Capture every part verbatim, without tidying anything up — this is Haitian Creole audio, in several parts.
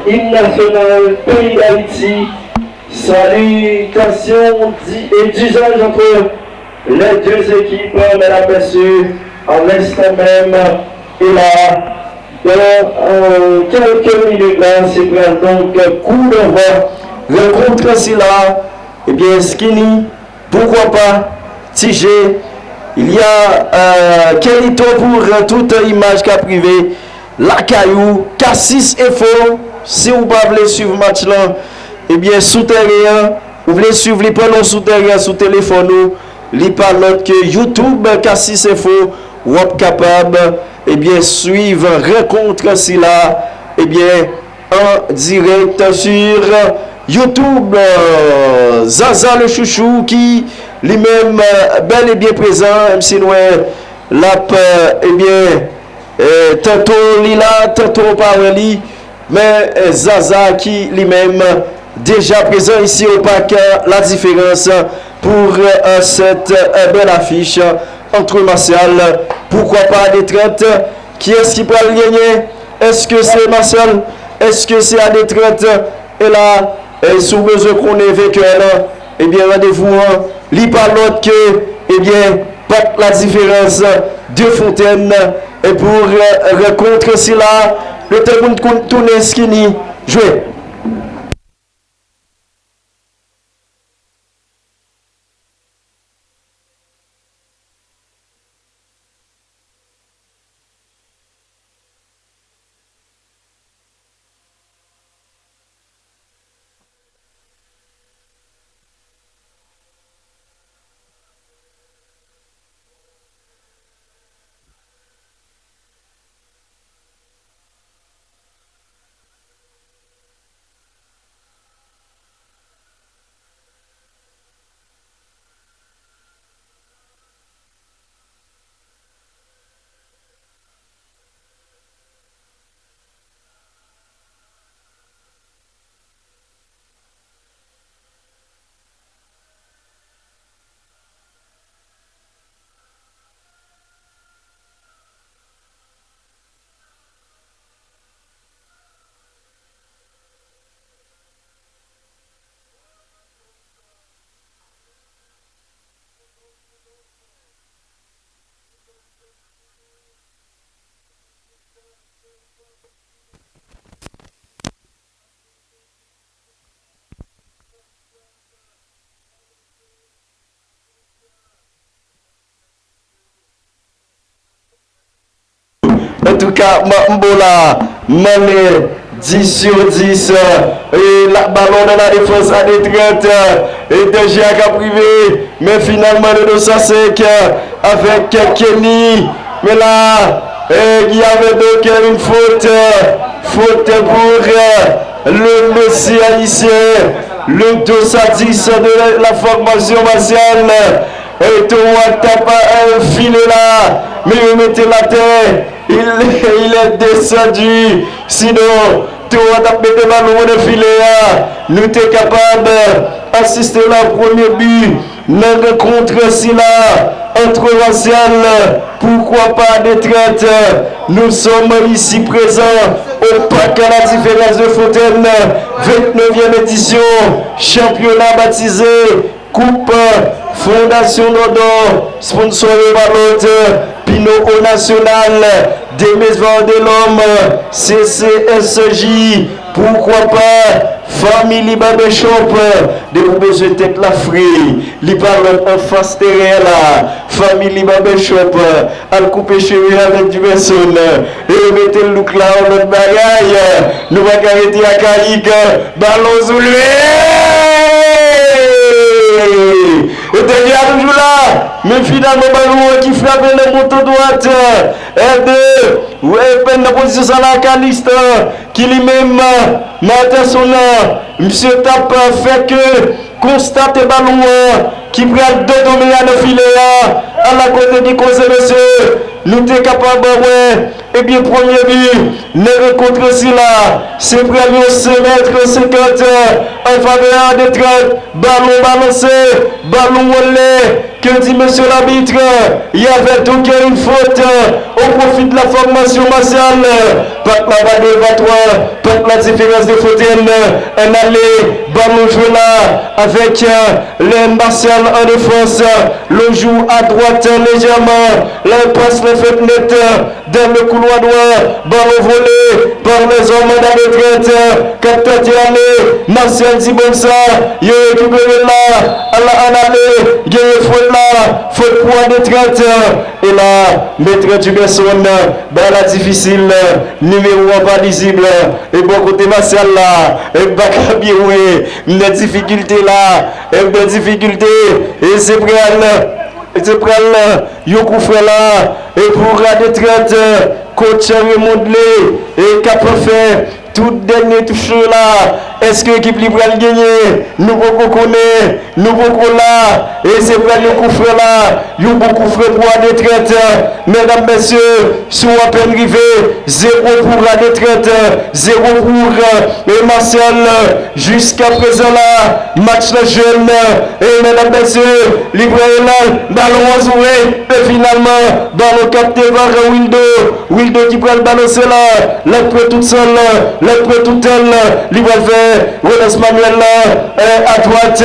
Im nasyonal peyi Dayiti, salitasyon di- e dizaj antre les deux équipes, medam, mesye, a lenstan menm, e la, dan kèlke minit la, se pral donk kou d'anvwa rankont sila, ebyen, Skinny, Pourquoi pas, T J, il y a euh, Kelito pour euh, tout imaj k ap rive lakay ou. Kasis Info, si ou pa vle swiv match lan, ebyen sou tèren an, ou vle swiv li pandan w sou tèren an sou telefòn ou, li pa lòt ke YouTube Kasis Info, w ap kapab ebyen swiv rankont sila, ebyen an dirèk sur YouTube. Zaza le chouchou ki li menm bèl e byen prezan, menm si nou wè l ap ebyen tanto li la, tanto pa wè li, men Zaza ki li menm deja prezan isi o Pak La Différence pour cette belle affiche entre Martial, pourquoi pas Détrante. Kiyès ki pral genyen? Èske se Martial? Èske se a Détrante? E la, si w bezwen konnen venkè lan, ebyen randevou an li pa lòt ke ebyen Pak La Différence de Fontaine. E pou rankont sila, le tan pou n tounen Skinny jwe. Antouka, m ap bo la, m anlè dis sur dis. E la, balon nan la defans a Détrante. E danje a k ap rive. Men finalman, le dos à sec avèk Kenny. Men la, eh, il y avait donc une faute. Faute pour euh, le Messi haïtien. Le dos à dix de la formation Martial. E Towo a tap filé la. Men yo mete l atè. Il, il est descendu. Sinon, Towo a tap mete balon nan filè a. Nou te kapab asiste la premye bi nan rankont sila ant Martial, pourquoi pas Détrante. Nous sommes ici présents au Parc La Différence de Fontaine, vingt-neuvième édition, championnat baptisé Coupe Fondation Dòdò, sponsor yo pa lòt, Pinot Eau Nationale, Demes Vandelhomme, C C S J, pourquoi pas Family Barbershop, depi w bezwen tèt la fre, li pa lòt anfas teren an la, Family Barbershop, al koupe cheve avèk Duberson. E yo mete look la yon lòt bagay. Nou pa ka rete akayik. Balon soulve! E dènye a toujou la. Men finalman, balon an ki frape nan montan dwat. Ède, wè, pen nan pozisyon sa la, Calixte, ki li menm, Materson nan, misye t ap fè ke konstate balon an ki pral dodo men a nan filè a. Ala kote ki koze, mesye, nou te kapab wè, ebyen, premye bi nan rankont sila, se pral yon senk mèt senkant an favè a Détrante. Balon balanse, balon anlè. Que dit monsieur l'arbitre? Il y avait donc une faute au profit de la formation Martial. Pak la pa gen patwa, Pak La différence de Fontaine, ann ale, balon jwe la, avèk, euh, Len Martial an defans, Lojou a dwat lejèman, la pas la fèt nèt, dans le couloir droit, balon volé par les hommes d'A D trente, k ap tante ale, Martial di bon sa, yo rekipere la, ala ann ale, genyen fòt la, fòt pou A D trente, e la, mèt Duberson, bay la difisil, nimewo an pa lizib, e bò kote Martial la, e m pa ka byen wè, m nan difikilte la, e m nan difikilte, e se pral, e se pral, yon koufrè la, e pou A D trente, coach Raymond Lé, e k ap fè tout dènye touch yo la, èske ekip li pral genyen? Nou poko konnen, nou poko la, e se pral yon koufrè la, yon bon koufrè pou A D trente, medam, mesye, sou apèn rive, zewo pou A D trente, zewo pou, e Martial, jiskaprezan la, match la jwenn, e medam, mesye, li pral, balon an sou, e finalman, balon kapte pa Wildo, Wildo ki pral balanse la, l ap pran tout san l, l ap pran tout tan l, li pral fè relans manyèl la, e, a dwat,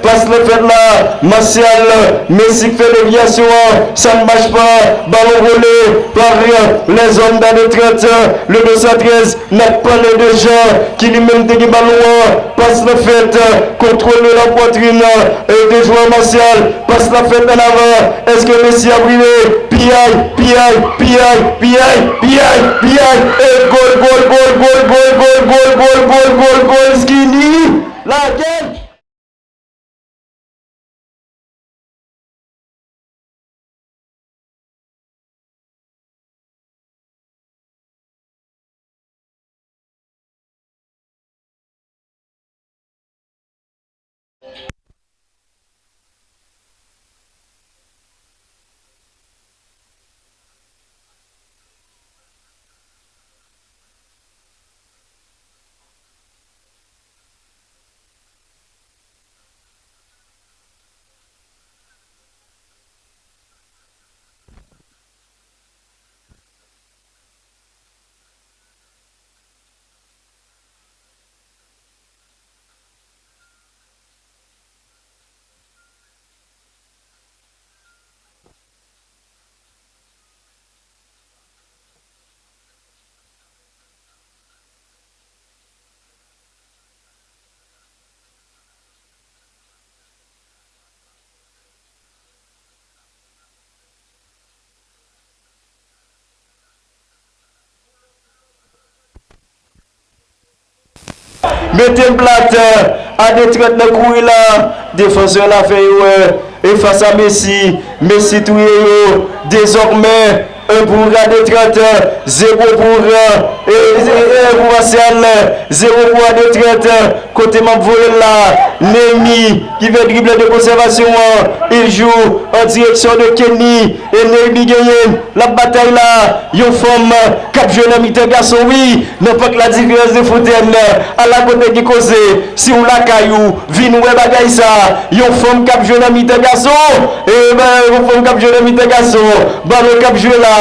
pas la fèt la, Martial, Messi k fè devyasyon an, sa n mache pa, balon vole par les hommes d'A D trente, le deux cent treize, n ap pale de Jean ki li menm te gen balon an, pas la fèt, kontwole la pwatrin, e de jwè Martial, pas la fèt ann avan, èske Messi ap rive? Piyay, piyay, piyay, piyay, piyay, piyay, e gòl, gòl, gòl, Skinny, lagèl! Mete m plat, A D trant nan kouri la, defansè la fè erè, e fas a Messi, Messi touye yo, dezòmè, un pour A D trant, zéro pour, e, e, e, un pour Martial, zéro pour A D trant, kote m ap voye l la, Neymi ki fè dribble de konsèvasyon an, il joue en direction de Kenny, e Neymi genyen l, l ap batay la, yon fanm k ap jwe nan mitan gason, wi, nan Parc La Différence de Fontaine, ala kote gen koze, si w lakay ou, vin wè bagay sa, yon fanm k ap jwe nan mitan gason, e ben, yon fanm k ap jwe nan mitan gason, balon k ap jwe la,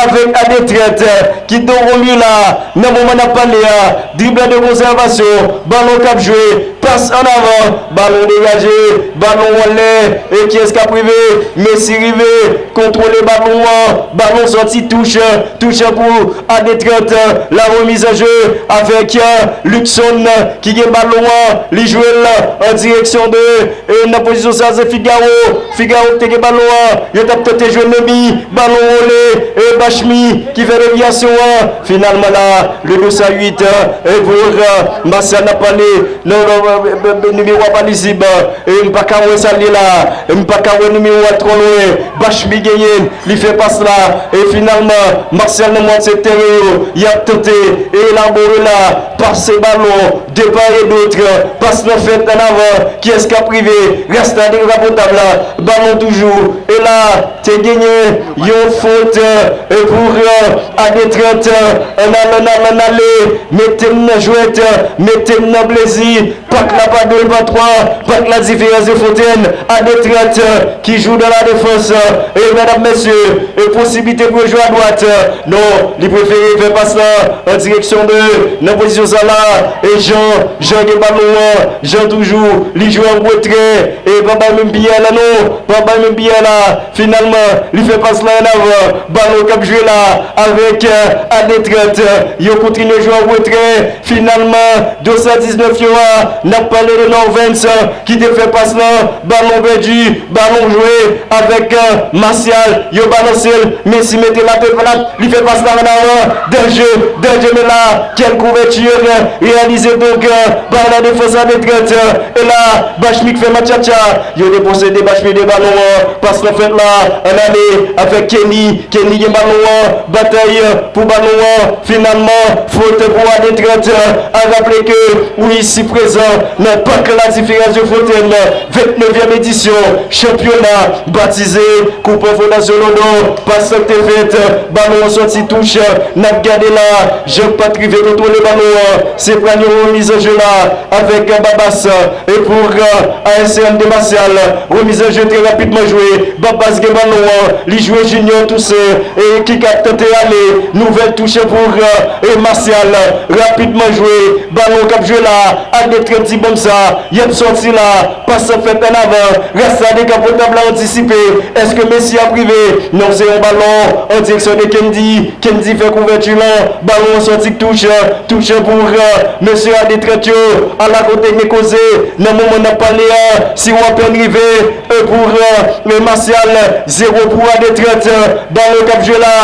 avèk A D trant, ki do Romila, nan moman n ap pale a, dribble de konsèvasyon, balon k ap jwe, pas ann avan, balon degaje, balon anlè, e kiyès k ap rive? Messi rive, kontwole balon an, balon sòti touch, touch pou A D trant, la remise en jeu avèk, euh, Luckson ki gen balon an, li jwe l an direksyon de, e nan pozisyon sa se Figaro, Figaro ki te gen balon an, yo t ap tante jwe Neymi, balon wole, e Bachmi ki fè devyasyon an, finalman la, le deux cent huit, e pou, e, Martial n ap pale, non, non, e, e, e, nimewo a pa lizib, e m pa ka wè sa l ye la, e m pa ka wè nimewo a twò lwen, Bachmi genyen l, li fè pas la, e finalman, Martial nan mwatye teren yo, y ap tante, e elabore la, pase balon, de part et d'autre, pas nan fèt ann avan, kiyès k ap rive, Rasta dezapotab la, balon toujou, e la, te genyen yon fot, e pou, e, A D trant, ann ale, ann ale, ann ale, mete m nan jwèt, mete m nan plezi, pa Pak la pa de, pa twa, pak la diferans de Fontèn a de trant ki jwe nan la defans. E medam, mesye, e posiblite pou yo jwe adwat. Non, li prefere fè pas la an direksyon de nan pozisyon sa la. E Jean, Jean gen balon an, Jean toujou, li jwe an retrè. E pa bay menm piyè la non, pa bay menm piyè la. Finalman, li fè pas la an avan. Balon k ap jwe la avèk a de trant. Yo kontinye jwe an retrè. Finalman, de san diznèf yo a, n ap pale de Norvens ki te fè pas lan, balon pèdi, balon jwe avèk Martial, yo balanse l, Messi mete l atè plat, li fè pas la an avan, danje, danje, men la, quelle couverture réalisée donc par la défense a de trant, e la, Bachmik fè matchatcha, yo deposede Bachmik de balon an, pas lan fèt la, ann ale avèk Kenny, Kenny gen balon an, batay pou balon an, finalman, fot pou a de trant. A raple ke ou isi prezan nan pak la diferans de Fontèn, vennnevyèm edisyon chanpyona batize Koup Fondasyon London, pas lan te fèt, balon an sòti touch, n ap gade la, Jean pa t rive kontwole balon an, se pran yon remiz an je la, avèk Babas, e pou A S M de Martial, remiz an je trè rapidman jwe, Babas gen balon an, li jwe Junior Toussaint, e ki k ap tante ale, nouvèl touch pou e Martial, rapidman jwe, balon k ap jwe la, a de trant ti bonm sa, y ap sòti la, pas lan fèt an avan, Rasta dekapotable la antisipe, èske Messi ap rive? Non, se yon balon an direksyon de Kendy, Kendy fè kouvèti lan, balon an sòti touch, touch pou mesye a de trant yo, ala kote gen koze, nan moman n ap pale a, si w apèn rive, e pou e Martial, zewo pou a de trant, balon k ap jwe la,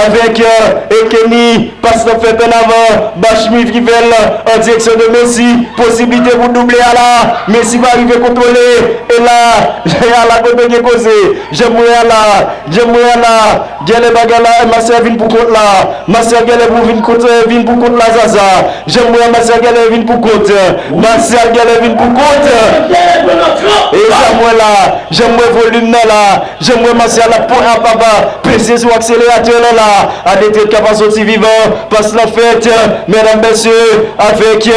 avèk e Kenny, pas lan fèt an avan, Bachmi ki fè l an direksyon de Messi, posiblite pou double a la, Messi pa rive kontwole, e la, ala kote gen koze, janm wè a la, janm wè a la, Gèlè bagay la, Martial vin pou kont la. Martial gèlè pou vin kont, vin pou kont la, Zaza. Janm wè Martial gèlè vin pou kont. Martial gèlè vin pou kont. E janm wè la, janm wè volim nan la. Janm wè Martial ap pran ap ap peze sou akseleratè lan la. A de trant ka pa soti vivan. Pas lan fèt, medam, mesye, avèk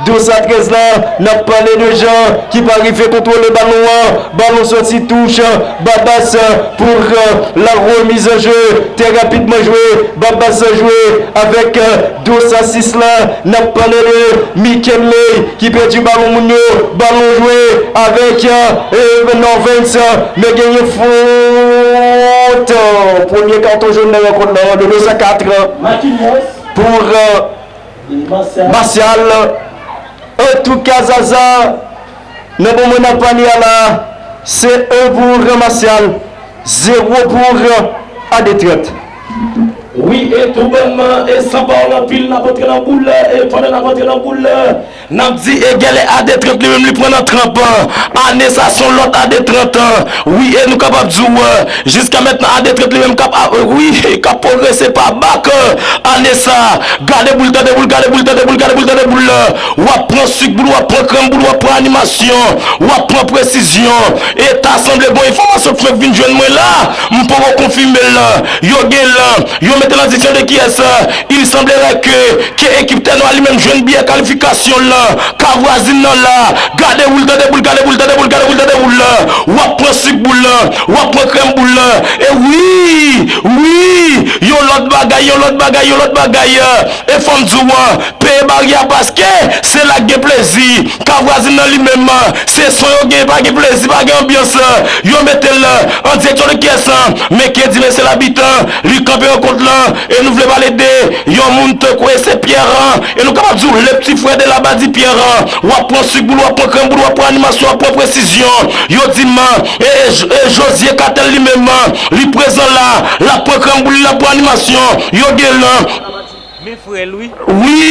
Dos a trèz lan, n ap pale de Jean ki pa rive kontwole balon an. Balon sòti touch, Babas pou la remise en jeu. Trè rapidman jwe, Babas jwe avèk Dos a sis lan. N ap pale de Mikenley ki pèdi balon moun yo. Balon jwe avèk e, Norvens, men genyen fot. Premye katon jòn nan rankont lan, de Dos a kat. Marquinhos. Pou Martial. Antouka, Zaza, nan moman n ap pale a la, se en pou Martial, zewo pou a de trant. Wi, e tou bònman, e san pawòl anpil, n ap antre nan boul la, e pandan n ap antre nan boul la, n ap di, e gèlè a de trant li menm li pran nan tranp. Ane sa se yon lòt a de trant. Wi, e nou kapab di w, jiska mentnan a de trant li menm k ap, wi, k ap pwogrese pa bak. Ane sa, gade boul, tande boul, gade boul, tande boul, gade boul, tande boul la. W ap pran sik boul, w ap pran krèm boul, w ap pran animasyon, w ap pran presizyon. E ta sanble gon enfòmasyon k fèk vin jwenn mwen la, m poko konfime l. Yo gen l, yo mete l an direksyon de kiyès? Il semblerait que, ke ekip Tè Nwa li menm jwenn biyè kalifikasyon l. Ka vwazin nan la, gade boul, tande boul, gade boul, tande boul, gade boul, tande boul la. W ap pran sik boul la, w ap pran krèm boul la. E wi, wi, yon lòt bagay, yon lòt bagay, yon lòt bagay. E fò m di w, peye baryè a paske se la k gen plezi. Ka vwazin nan li menm, se son yo gen, pa gen plezi, pa gen anbyans. Yo mete l an direksyon de kiyès? Men Kendy, men se labitan, li kanpe rankont lan. E nou vle pale de yon moun tankou e se Pierre, e nou kapab di w le pti frè de Labadi Pierre. W ap pran sik boul, w ap pran krèm boul, w ap pran animasyon, w ap pran presizyon. Yo di m, e, e, e Josie Cartel li menm, li prezan la, l ap pran krèm boul, l ap pran animasyon. Yo gen l. Men frè l, wi. Wi,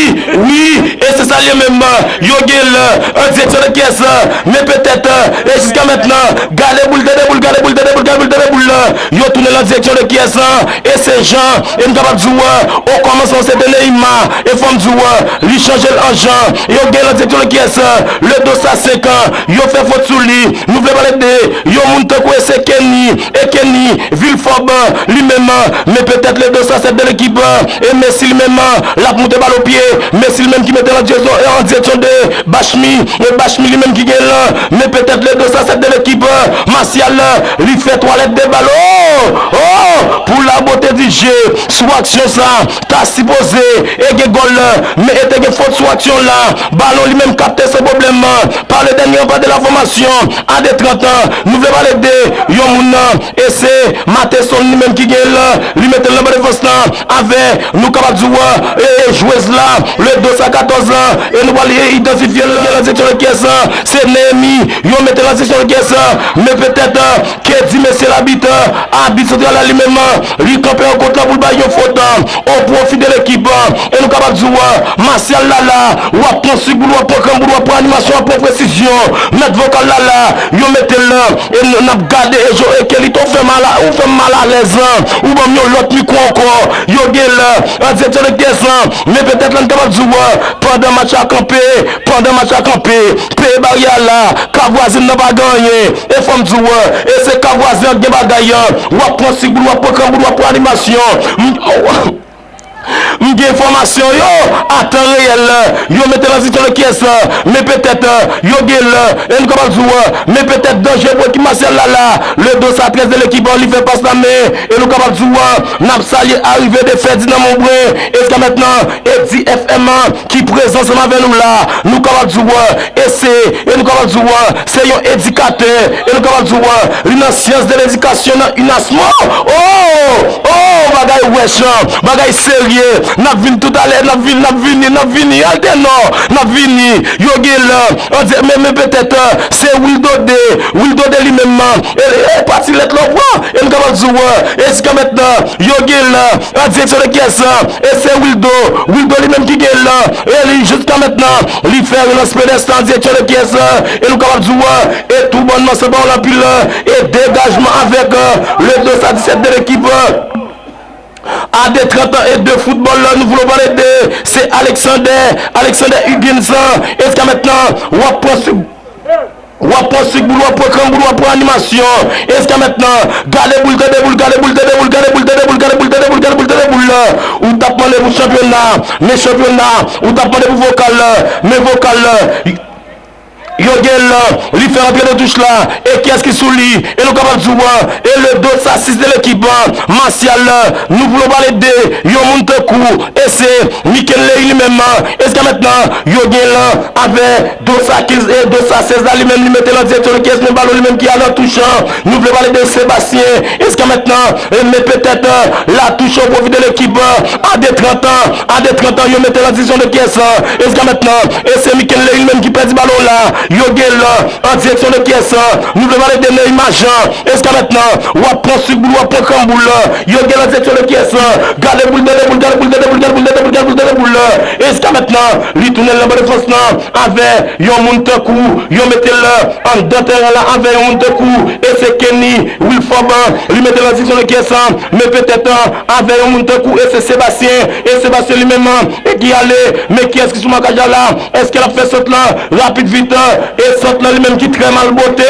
wi, e se sa l ye menm. Yo gen l an direksyon de kiyès? Men petèt, e jiska mentnan, gade boul, tande boul, gade boul, tande boul, gade boul, tande boul la. Yo tounen l an direksyon de kiyès? E se Jean, e m kapab di w, o kòmansman se te Neymar, e fò m di w, li chanje l an Jean. E yo gen l an direksyon de kiyès? Le Dos a senk, yo fè fot sou li. Nou vle pale de yon moun tankou e se Kenny, e Kenny, Vilfòb, li menm, men petèt le Dos a sèt de lekip, e Messi li menm, L ap moute bal o pye. Messi li menm ki mete l an direksyon, an direksyon de Bachmi. E Bachmi li menm ki gen l. Men petèt le dos a sèt de lekip Masyal, li fè twalèt de bal. Oh! Oh! Pou la bote di je, sou aksyon sa, ta sipoze e gen gòl, men e te gen fot sou aksyon la. Balon li menm kapte san pwoblèm pa le dènye anba de la fòmasyon. A de trant, nou vle pale de yon moun nan, e se Matheson li menm ki gen l, li mete l nan ban defans lan avè, nou kapab di w, e, e jwez la, le dos a katòz lan, e nou pral idantifye l nan direksyon de kyès lan, se Nehemi, yo mete l nan direksyon de kyès lan, men petèt, e, Kedi mesye labit, e, abit santral la li menm, e, li kanpe an kont lan pou l bay yon fot, e, o pwofi de lekip, e, e nou kapab di w, e, Masyal Lala, w ap pran swing boul, w ap pran krann boul, w ap pran animasyon, w ap pran presizyon, mèt vokal Lala, yo mete l, e n, n ap gade, e jo, e Kelly, ou fè m ala, ou fè m mal alèz, e, ou ban m yon lòt mikwo ankò, yo gen l, an direksyon de kyès lan, men petèt la n kapab di w, pandan match la kanpe, pandan match la kanpe, peye baryè a la, ka vwazen nan pa gen anyen, e fò m di w, e se ka vwazen an k gen bagay, w ap pran swing boul, w ap pran krann boul, w ap pran animasyon, m, m gen enfòmasyon yo, a tan reyèl, yo mete nan direksyon de kyès, men petèt, yo gen l, e nou kapab di w, men petèt danje pou ekip Masyal Lala, le dos a trèz de lekip an, li fè pas la, men, e nou kapab di w, n ap salye arive de Ferdinand Monbrun, e jiska mentnan, Eddy F M an, ki prezan ansanm avè nou la, nou kapab di w, e se, e nou kapab di w, se yon edikatè, e nou kapab di w, li nan syans de ledikasyon nan UNASMO. Oh! Oh! Bagay wèch, bagay serye. N ap vin toutalè, n ap vin, n ap vini, n ap vini, Altenor, n ap vini. Yo gen l, an di, men, men petèt, e, se Wildo de, Wildo de li menm, e, e pati lèt la w pran, e nou kapab di w, e jiska mentnan, yo gen l, an direksyon de kyès, e se Wildo, Wildo li menm ki gen l, e li jiska mentnan, li fè relans pedestal an direksyon de kyès, e nou kapab di w, e toubannman san pawòl anpil, e degajman avèk, e, le dos a disèt de lekip, e, a de trant e de foutbòl, nou vle pale de, se Alexander, Alexander Higgins, e jiska mentnan, w ap pran sou W ap pran swing boul, w ap pran krann boul, w ap pran animasyon. E jiska mentnan, gade boul, tande boul, gade boul, tande boul, gade boul, tande boul, gade boul, tande boul, gade boul, tande boul. Ou t ap mande pou chanpyona, men chanpyona, ou t ap mande pou vokal, men vokal, yo gen l, li fè rantre nan touch la, e kiyès ki sou li, e nou kapab di w, e le dos a sis de lekip, Masyal, nou vle pale de yon moun tankou, e se Mikenley li menm, e jiska mentnan, yo gen l avè dos a kenz e dos a sèz la, li menm, li mete l an direksyon de kiyès, men balon li menm ki al an touch, nou vle pale de Sebastien, e jiska mentnan, e, men petèt, e, la touch o pwofi de lekip, e, a de trant, a de trant, yo mete l an direksyon de kiyès, e jiska mentnan, e se Mikenley li menm ki pèdi balon la, yo gen l an direksyon de kiyès, nou vle pale de Neyma Jean, e jiska mentnan, w ap pran swing boul, w ap pran krann boul, yo gen l an direksyon de kiyès, gade boul, tande boul, gade boul, tande boul, gade boul, tande boul, gade boul, tande boul, e jiska mentnan, li tounen l nan ban defans lan, avè yon moun tankou, yo mete l anndan teren la, avè yon moun tankou, e se Kenny Wilford, li mete l an direksyon de kiyès, men petèt, avè yon moun tankou, e se Sebastien, e Sebastien li menm, e ki ale, men kiyès ki sou makaj la la, èske l ap fè sant lan, rapid vit, e sant lan li menm ki trè mal bote,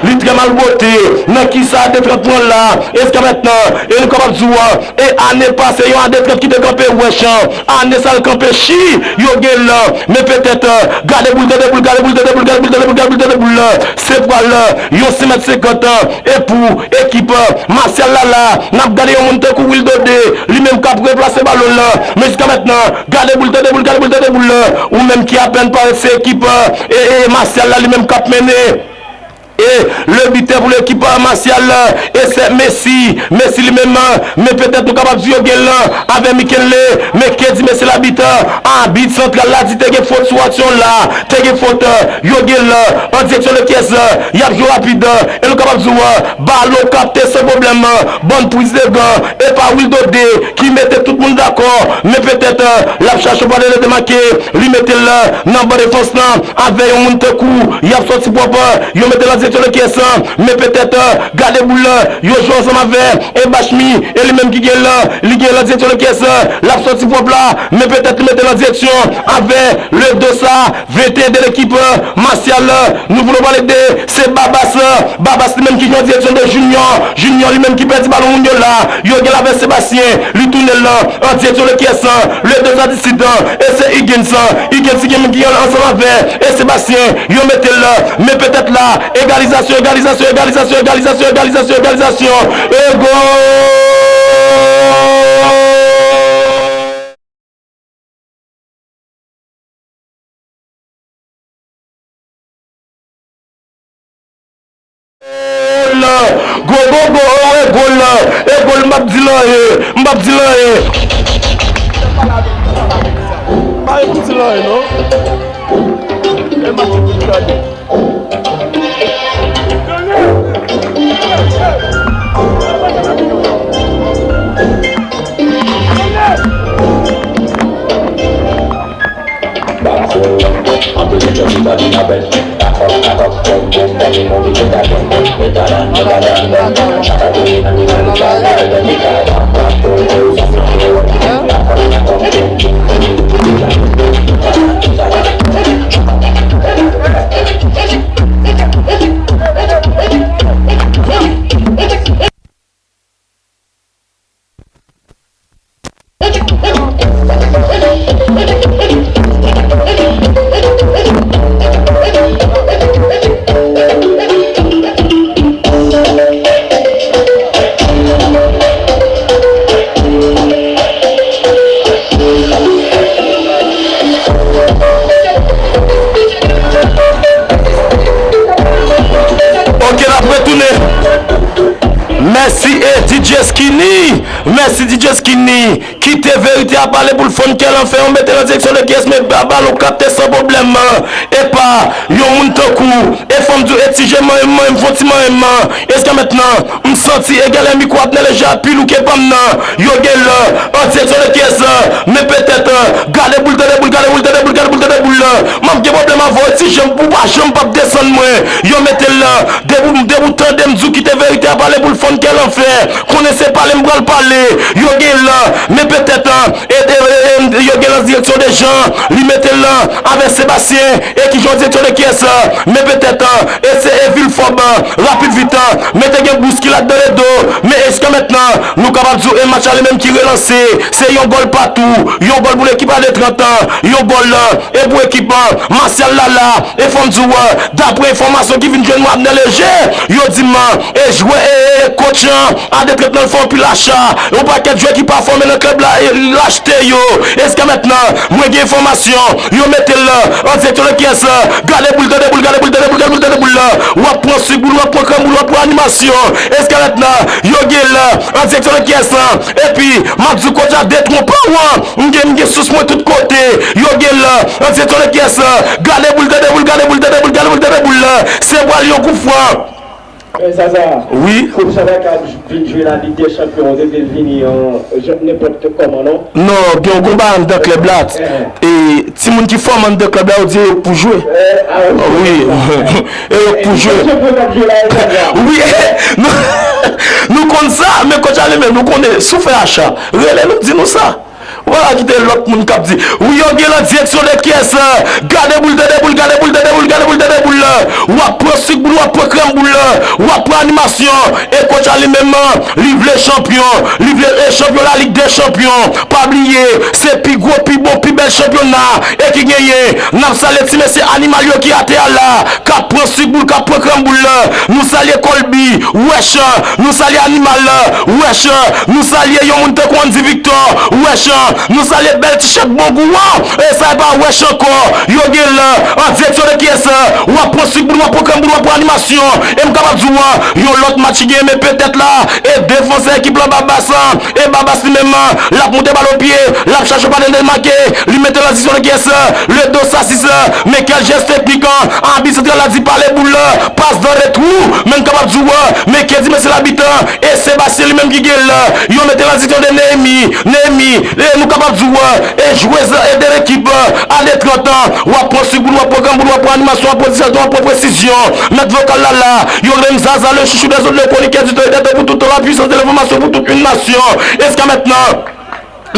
li trè mal bote, nan kisa a de trant pran la, e jiska mentnan, e nou kapab di w, e ane pase, yon a de trant ki te kanpe wèch, ane sa l kanpe chi, yo gen l, men petèt, gade boul, tande boul, gade boul, tande boul, gade boul, tande boul, gade boul, tande boul, se pral, yon senk mèt senkant, e pou ekip, Masyal la la, n ap gade yon moun tankou Wildo de, li menm k ap replase balon lan, men jiska mentnan, gade boul, tande boul, gade boul, tande boul, ou menm ki apèn parèt se ekip, e, e, Masyal la, li menm k ap mennen. E le bitè pou lekip, e, Masyal, e se Messi. Messi li menm, men petèt nou kapab di yo gen l avè Mikenley, men Kedi mesye labit, abit santral la di te gen fot sou aksyon la, te gen fot, yo gen l an direksyon de kiyès, y ap jwe rapid, e nou kapab di w, balon kapte san pwoblèm, bòn priz de gan, e pa Wildo de ki mete tout moun dakò, men petèt, l ap chache yon pwatè de demake, li mete l nan ban defans lan, avè yon moun tankou, y ap sòti pwòp, yo mete l an direksyon de kyès lan, men petèt, gade boul lan, yo jwe ansanm avè, e Bachmi, e li menm ki gen lan, li gen lan direksyon de kyès lan, l ap sòti pwòp la, men petèt li mete lan direksyon avè le dos a, venteyen de lekip, Masyal, nou vle pale de, se Babas, Babas li menm ki jwe an direksyon de Junior, Junior li menm ki pèdi balon moun yo la, yo gen l avè Sebastien, li tounen l lan, an direksyon de kyès lan, le dos a disid, e se Higgins, Higgins ki gen moun ki gen l ansanm avè, e Sebastien, yo mete l la, men petèt la, egalizasyon, egalizasyon, egalizasyon, egalizasyon, egalizasyon, egalizasyon, e gòl! Gòl! Gòl, gòl, gòl, e gòl, e gòl, m p ap di l anyen, m p ap di l anyen. Pa gen pou di l anyen, non. E match pou gade. Ok, n ap retounen. Mèsi, e D J Skinny. Mèsi, D J Skinny. Kite verite a pale pou l fann kè l anfen. Ou mete l an direksyon de kyès, men ba-, balon kapte san pwoblèm. Epa, yon moun tankou, e fò m di w, e ti je manyen m, manyen m, fon ti manyen m. Jiskamentnan, m santi egalè mikwo ap nan leje a pi lou ke pa m nan. Yo gen l an direksyon de kyès, men petèt, gade boul, tande boul, gade boul, tande boul, gade boul, tande boul. M ap gen pwoblèm avè w, ti je m, ou pa janm p ap desann mwen. Yo mete l la, depi, depi w tande m di w kite verite a pale pou l fann kè l anfen. Konnen se pale m pral pale. Yo gen l, men petèt, e, e, e, e, yo gen l an direksyon de Jean. Li mete l la avè Sebastien. E ki jwe an direksyon de kyès, men petèt, e se e Vilfòb, rapid vit, men te gen bouskilad dan le do. Men jiskamentnan, nou kapab di w e match la li menm ki relanse. Se yon gòl patou, yon gòl pou lekip a de trant an, yon gòl, e pou ekip, Masyal Lala. E fò m di w, daprè enfòmasyon ki vin jwenn mwen Abner Léger, yo di m, e jwè, e, e, e kòch, a de trant nan l fè anpil acha. Yon pakèt jwè ki pa fòme nan klèb la, e l achte yo. Jiskamentnan, mwen gen enfòmasyon, yo mete l an direksyon de kyès. Gade boul, tande boul, gade boul, tande boul, gade boul, tande boul la. W ap pran sik boul, w ap pran krèm boul, w ap pran animasyon. Jiskamentnan, yo gen l an direksyon de kyès. Epi, m ap di kòch a detwonpe w. M gen, m gen sous mwen tout kote. Yo gen l an direksyon de kyès. Gade boul, tande boul, gade boul, tande boul, gade boul, tande boul la. Se pral yon kout fran. Men Zaza, wi, kòch sa pa ka vin jwe la Ligue des Champions, ou te vin vini an, jan, nenpòt kòman, non? Non, gen yon bagay anndan klèb la. Eh. E timoun ki fòme anndan klèb la, yo di yo k pou jwe. Eh, ah, wi. Wi. E yo k pou jwe. Wi, nou, nou konn sa, men kòch a li menm, nou konnen, si w fè acha, rele nou, di nou sa. Ou pa ka kite lòt moun k ap di, wi, yo gen l an direksyon de kyès. Gade boul, tande boul, gade boul, tande boul, gade boul, tande boul la. W ap pran sik boul, w ap pran krèm boul la. W ap pran animasyon. E kòch a li menm, li vle chanpyon. Li vle, e chanpyon la Ligue des Champions. Pa bliye, se pi gwo, pi bon, pi bèl chanpyona e ki genyen. N ap salye ti mesye animal yo ki atè a la, k ap pran sik boul, k ap pran krèm boul la. Nou salye Colby, wèch, nou salye animal la, wèch, nou salye yon moun tankou Andy Victor, wèch, nou salye bèl ti chèk bon gou an. E sa e pa wèch ankò. Yo gen l an direksyon de kyès. W ap pran sik boul, w ap pran krèm boul, w ap pran animasyon. E m kapab di w, yon lòt match ki genyen, men petèt la, e defansè ekip lan Babas, e Babas li menm, l ap moute bal o pye, l ap chache patnè l make, li mete l an direksyon de kyès, le dos a sis, men kèl jès teknik, abit santral la di pale boul la, pas dan le twou, men m kapab di w, men kèl ti mesye labit, e Sebastien li menm ki gen l, yo mete l an direksyon de Nehemi, Nehemi, e nou kapab di w, e jwez, e de lekip, a de trant an, w ap pran sik boul, w ap pran krèm boul, w ap pran animasyon, w ap pran distraksyon, Pran presizyon, mèt vokal la la, yo rele m Zaza, le chouchou des autres, le chroniqueur du temps et des temps, pour toute la puissance de l'information, pour toute une nation. Eska mentnan,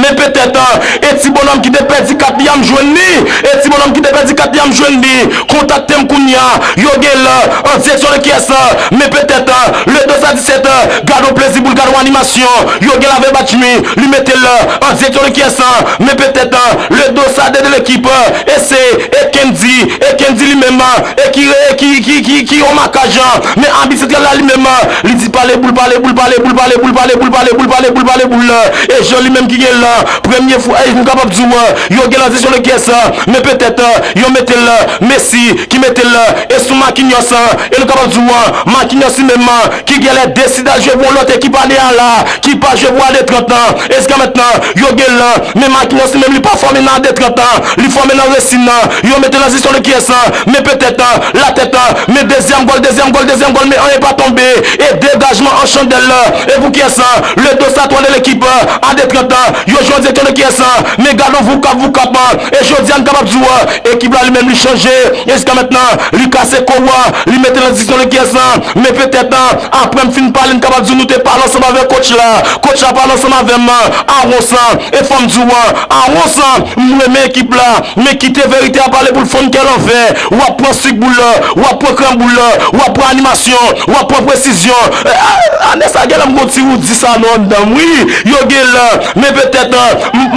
men petèt, e ti bonòm ki te pèdi kat li a m jwenn li, e ti bonòm ki te pèdi kat li a m jwenn li, kontakte m kounye a, yo gen l, an direksyon de kiyès, men petèt, le dos a disèt, gad on plezi pou l gad on animasyon, yo gen l avè Batchmi, li mete l, an direksyon de kiyès, men petèt, le dos a de, de l'équipe, e se, e Kendy, e Kendy li menm, e ki, e ki, ki, ki, ki on makaj, men abit santral la li menm, li di pale boul, pale boul, pale boul, pale boul, pale boul, pale boul, pale boul, pale boul, e jan li menm ki gen l, premye fwa, e nou kapab di w, yo gen l an direksyon de kiyès, men petèt, yo mete l, Messi ki mete l, e sou Marquinhos, e nou kapab di w, Marquinhos li menm, ki genlè deside al jwe pou yon lòt ekip ane a la, ki pa jwe pou A de trant lan. Eska mentnan, yo gen l, men Marquinhos li menm li pa fòme nan A de trant lan, li fòme nan Racing lan. Yo mete l nan zisyon de kiyès lan, men petèt, latèt, men dezyèm gòl, dezyèm gòl, dezyèm gòl, men anyen pa tonbe. E degajman an chandèl, e pou kiyès lan, le dos a twa de lekip, A de trant lan, yo jwe an direksyon de kiyès lan, men gad on voukap, voukap, e jodi a n kapab di w, ekip la li menm li chanje, eska mentnan, li kase kou, li mete l nan zisyon de kiyès lan, men petèt, aprè m fin pale, n kapab di nou te pale ansanm avèk coach la. Coach la pale ansanm avè m, Arons, e fò m di w, Arons, m renmen ekip la, men kite verite a pale pou l fonn kè l anvè. W ap pran sik boul, w ap pran krenm boul, w ap pran animasyon, w ap pran presizyon. E, a, anè sa genlè m gon ti woudi sa non anndan m, wi, yo genlè, men petèt, m, m,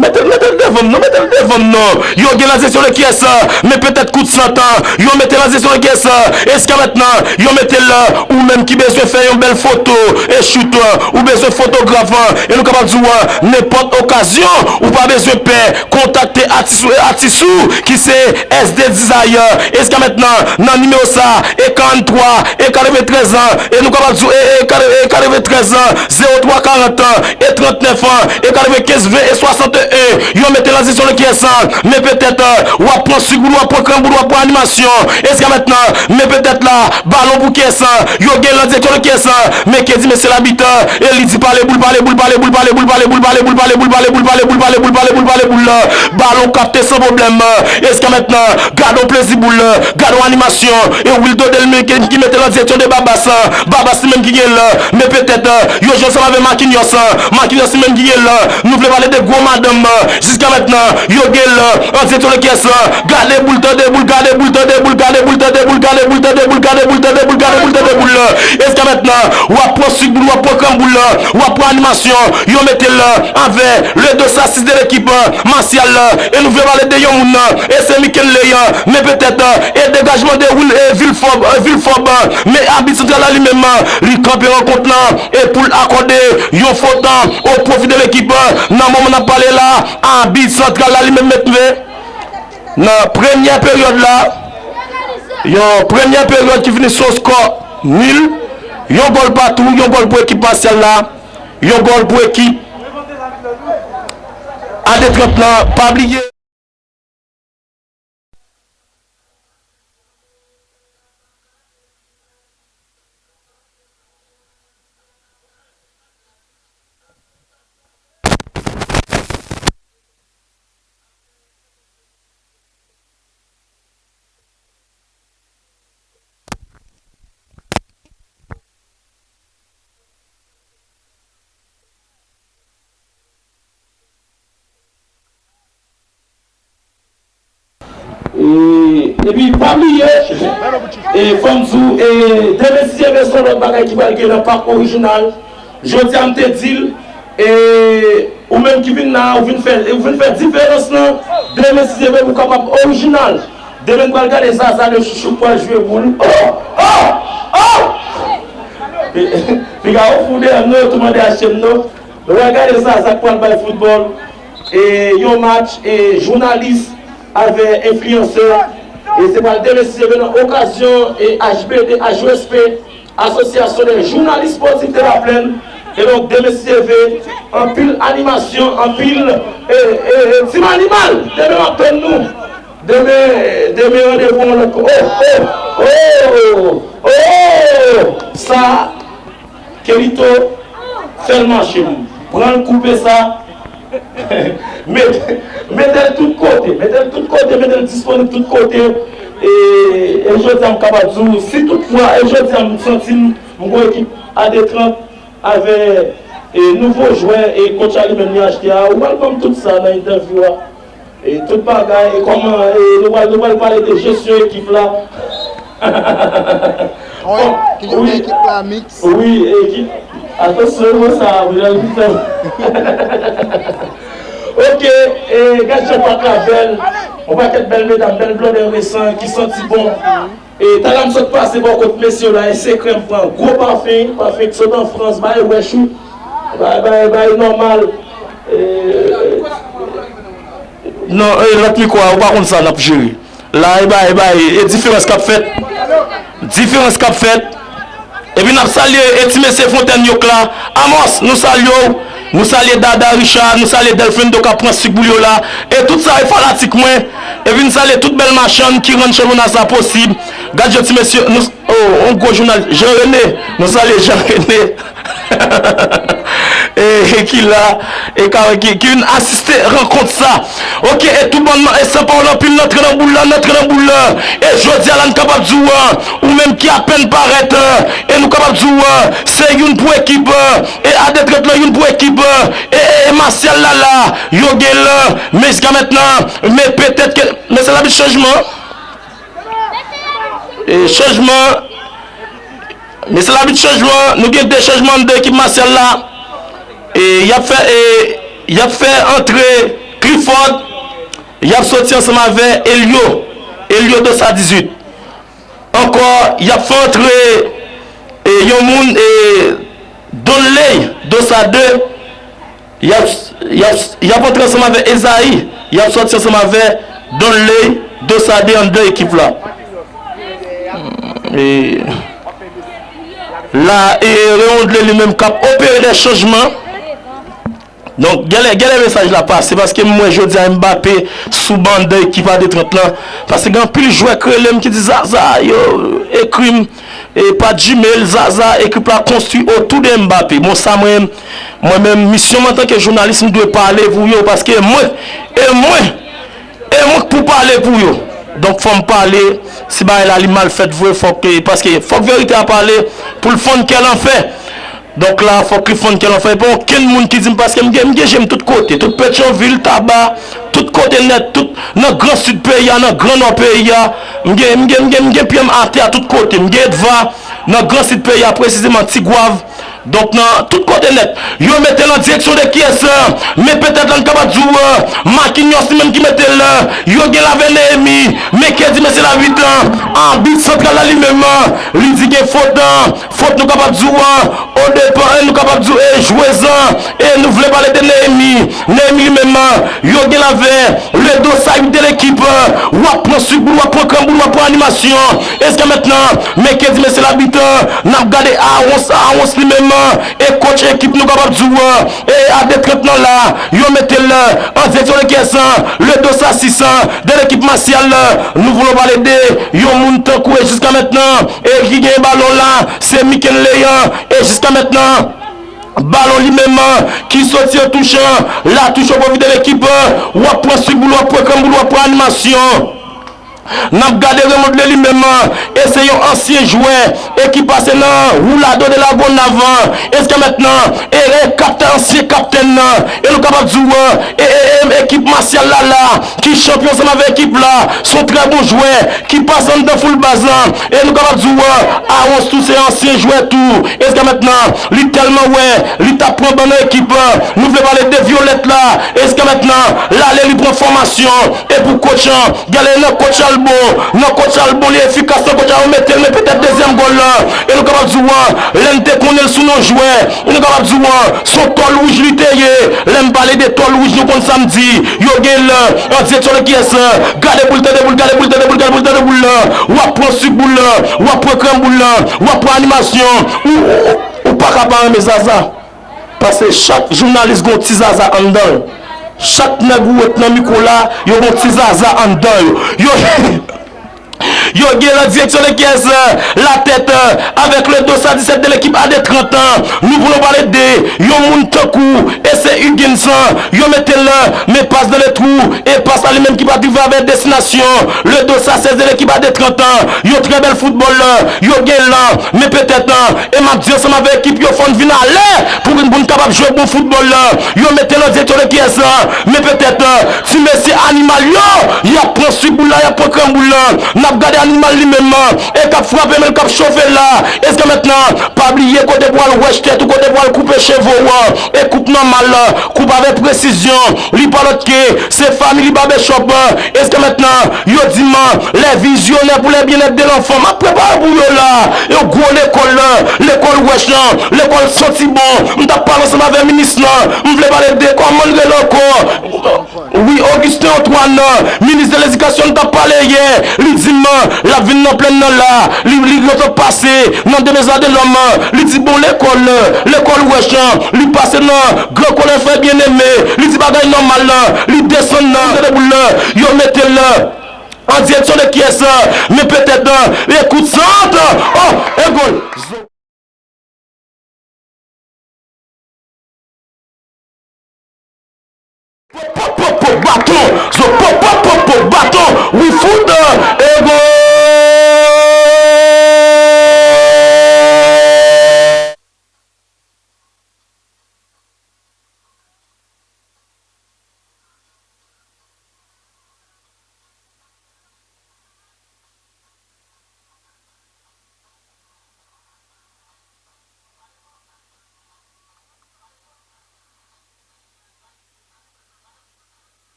Mete l, mete l devan m non, mete l devan m non. Yo gen la zesyon de kiyès, men petèt kout sant, yo mete la zesyon de kiyès, eska mentnan, yo mete l, ou menm ki bezwen fè yon bèl foto, e shoot, ou bezwen fotograf, e nou kapab di w, nenpòt okazyon, ou pa bezwen pè, kontakte atis ou, e atis ou, ki se S D Desire, eska mentnan, nan nimewo sa, e karant twa, e katreventrèz an, e nou kapab di w, e, e, e katreventrèz an, zewo twa karant an, e trantnèf an, e katrevenkenz ven e swasanteyen, yo mete l nan zesyon de kiyès lan, men petèt, w ap pran sik boul, w ap pran krenm boul, w ap pran animasyon, eska mentnan, men petèt la, balon pou kiyès lan, yo gen l nan direksyon de kiyès lan, men Kendy men se labit, e li di pale boul, pale boul, pale boul, pale boul, pale boul, pale boul, pale boul, pale boul, pale boul, pale boul, pale boul, pale boul, pale boul, balon kapte san pwoblèm, eska mentnan, gad on plezi boul, gad on animasyon, e Wildo Delme ki, ki mete l an direksyon de Babas, Babas li menm ki gen l, men petèt, yo jwe ansanm avè Marquinhos, Marquinhos li menm ki gen l, nou vle pale de gwo madanm, jiska mentnan, yo gen l, an direksyon de kiyès lan, gade boul, tande boul, gade boul, tande boul, gade boul, tande boul, gade boul, tande boul, gade boul, tande boul, gade boul, tande boul, eska mentnan, w ap pran sik boul, w ap pran krenm boul, w ap pran animasyon, yo mete l, avè, le dos a sis de lekip, Masyal, e nou vle pale de yon moun, e se Mikenley, men petèt, e degajman de Wil, e Vilfòb, e Vilfòb, men abit santral la li menm, li kanpe rankont lan, e pou l akòde yon fot, o pwofi de lekip, nan moman n ap pale la, abit santral la li menm met men, nan premyè peryòd la, yon premyè peryòd ki fini sou skò nil, yon gòl patou, yon gòl pou ekip Masyal la, yon gòl pou ekip A de trant lan, pa bliye. E, epi pa bliye, e, fò m di w, e, demen si Dye vle se yon lòt bagay ki pral gen nan pak Orijinal. Jodi a m te di l, e, ou menm ki vin la, ou vin fè, ou vin fè diferans lan. Demen si Dye vle pou w kapab orijinal. Demen n pral gade Zaza le chouchou k pral jwe boul. Oh! Oh! Oh! Piga ou fou dèyè m non, yo tou mande achte m non. Nou pral gade Zaza k pral bay foutbòl, e, yon match, e, jounalis avè enfliyansè, e se pral demen si Dye vle nan okazyon, e, H B D, H O S P, Association des Journalistes Sportifs de la Plaine, e donk demen si Dye vle, anpil animasyon, anpil, e, e, e, Team Animal, demen m ap tann nou, demen, demen randevou yon lòt ko-, oh, oh, oh, oh, oh, sa, Kelito, fè l mache, m pran l koupe sa. Met-, mete l tout kote, mete l tout kote, mete l disponib tout kote. E, e jodi a m kapab di w, si toutfwa, e jodi a m santi m, m gon ekip A de trant avè, e, nouvo jwè e coach a li menm li achte a, ou pral ban m tout sa nan entèvyou a. E tout bagay, e kòman, e nou pral, nou pral pale de jesyon ekip la. Wi, ki jesyon ekip la, Mix? Wi, ekip. Atansyon, mwen sa, mwen jan li fè. Ok, e gad jan pak la bèl. Yon pakèt bèl medam, bèl blondè resan ki santi bon. E talè m sot pase bò kot mesye yo la, e sekrè m pran gwo pafen, pafen ki sot an Frans, bay wèch wi. Bay, bay, bay nòmal. E, non, e, lòt mikwo a, ou pa konn sa n ap jere. La, e bay, e bay, e diferans k ap fèt. Diferans k ap fèt. Epi n ap salye, e ti mesye Fontèn Yok la. Amos, nou salye w. Nou salye Dada Richard, nou salye Delfendo k ap pran sik boul yo la. E tout sa, e fanatik mwen. Epi n salye tout bèl machann ki rann chanpyona sa posib. Gad jan ti mesye, nou, oh, yon gwo jounalis, Jean René. Nou salye Jean René. E, e ki la, e ka, ki, ki vin asiste rankont sa. Ok, e tout bòn nan, e san pawòl anpil, n antre nan boul la, n antre nan boul la. E jodi a la, n kapab di w, ou menm ki apèn parèt, e nou kapab di w, se youn pou ekip, e A de trant lan youn pou ekip, e, e, e Masyal la la, yo gen l, men jiska mentnan, men petèt ke, men se labit chanjman. E chanjman, men se labit chanjman, nou gen de chanjman anndan ekip Masyal la. E y ap fè, e y ap fè antre Clifford, y ap soti ansanm avè Elio, Elio Dosa dizuit. Ankò, y ap fè antre, e, yon moun, e, Donley Dosa de, y ap, y ap, y ap antre ansanm avè Ezayi, y ap soti ansanm avè Donley Dosa de anndan ekip la. E, la, e, Rayondle li menm k ap opere de chanjman. Donk, genlè, genlè mesaj la pase, paske m wè jodi a Mbappé sou ban de ekip A de trant lan. Paske gen anpil jwè k rele m ki di, "Zaza, yo ekri m, e pa Gmail, Zaza, ekip la konstwi otou de Mbappé." Bon, sa mwen, mwen menm, misyon m antanke jounalis, m dwe pale pou yo, paske mwen, e mwen, e mwen k pou pale pou yo. Donk, fò m pale, si bagay la li mal fèt vre, fòk, paske fòk verite a pale pou l fann kè l anfè. Donk la, fòk li fann kè l anfè. E pa okenn moun ki di m, paske m gen, m gen je m tout kote, tout Petyonvil, Taba, tout kote nèt, tout nan Gran Sid peyi a, nan Gran Nò peyi a. M gen, m gen, m gen, m gen pye m atè a tout kote. M gen Edva, nan Gran Sid peyi a, presizeman Tigwav. Donk nan tout kote nèt, yo mete l an direksyon de kiyès? Men petèt la n kapab di w, Marquinhos li menm ki mete l. Yo gen l avè Nehemi, men ke di mesye labit, abit santral la li menm, li di gen fot, fot nou kapab di w, o depan, e nou kapab di w, e jwez, e nou vle pale de Nehemi. Nehemi li menm, yo gen l avè le dos a uit de lekip, w ap pran sik boul, w ap pran krenn boul, w ap pran animasyon. Jiska mentnan, men ke di mesye labit, n ap gade Arons, Arons li menm, e coach ekip nou kapab di w, e A de trant lan la, yo mete l an direksyon de kiyès? Le dos a sis de lekip Masyal, nou vle pale de yon moun tankou e jiska mentnan, e ki gen balon la, se Mikenley, e jiska mentnan, balon li menm ki soti an touch, la touch o pwofi de lekip, w ap pran sik boul, w ap pran krenn boul, w ap pran animasyon. N ap gade Raymond Lely menm, e se yon ansyen jwè, e ki pase nan Roulado de la Gonnav, e jiska mentnan, e, e kaptèn, ansyen kaptèn nan, e nou kapab di w, e, e, e, ekip Masyal la la, ki chanpyon ansanm avèk ekip la, se yon trè bon jwè, ki pase anndan foul baz lan, e nou kapab di w, Arons tou se ansyen jwè tou, e jiska mentnan, li tèlman wè, li t ap pran ban nan ekip, nou vle pale de Vyolèt la, e jiska mentnan, l ale li pran fòmasyon, e pou coach an, gade nan coach Albon, nan coach Albon li efikas, nan coach Albon mete l, men petèt dezyèm gòl lan, e nou kapab di w, lè n te konnen l sou non jwè, e nou kapab di w, se yon tòl wouj li te ye, lè m pale de tòl wouj nou konn sa m di, yo gen l, an direksyon de kiyès, gade boul, tande boul, gade boul, tande boul, gade boul, tande boul lan, w ap pran sik boul lan, w ap pran krenn boul lan, w ap pran animasyon, ou, ou, ou pa ka pa renmen Zaza. Paske chak jounalis gon ti Zaza anndan yo. Chak nèg ou wè k nan mikwo la, yo gon ti Zaza anndan yo. Yo, Yo gen lan direksyon de Kyès, latèt avèk le dos a disèt de lekip a de trant an. Nou pou nou pale de yon moun tankou Ese Higgins, yo mete l, men pas nan le twou, e pas la li menm ki pa t rive avèk destinasyon. Le dos a sèz de lekip a de trant an, yon trè bèl foutbòl, yo gen lan, men petèt, e m ap di ansanm avèk ekip yo, fò n vin alè pou, pou n kapab jwe bon foutbòl. Yo mete l an direksyon de Kyès, men petèt, ti mesye animal yo, y ap pran sik boul la, y ap pran kranboul la. N ap gade animal li menm, e k ap frape, men l k ap chofe la. Eske mentnan, pa bliye kote pou al wèch tèt ou, kote pou al koupe cheve w, e koup nòmal, koup avèk presizyon. Li pa lòt ke se Family Barbershop. Eske mentnan, yo di m, les visionnaires pour le bien-être de l'enfant. M ap prepare pou yo la. Yon gwo lekòl, lekòl wèch lan, lekòl santi bon. M t ap pale ansanm avèk minis lan. M vle pale de kòman l rele ankò. Wi, Augustin Antoine, minis de ledikasyon, n t ap pale yè. Li di m, l ap vin nan plèn nan la. Li, li gentan pase nan Demesne-Saint-Dominique. Li di, bon, lekòl, lekòl wèch lan, li pase nan Gran Kolèj Frè Byeneme. Li di bagay nòmal la. Li desann nan. Yo mete l an direksyon de Kyès, men petèt, ekout sant. Oh, e gòl. Pop, pop, pop, pop, baton. Zo, pop, pop, pop, pop, baton. Wi, fout, e gòl.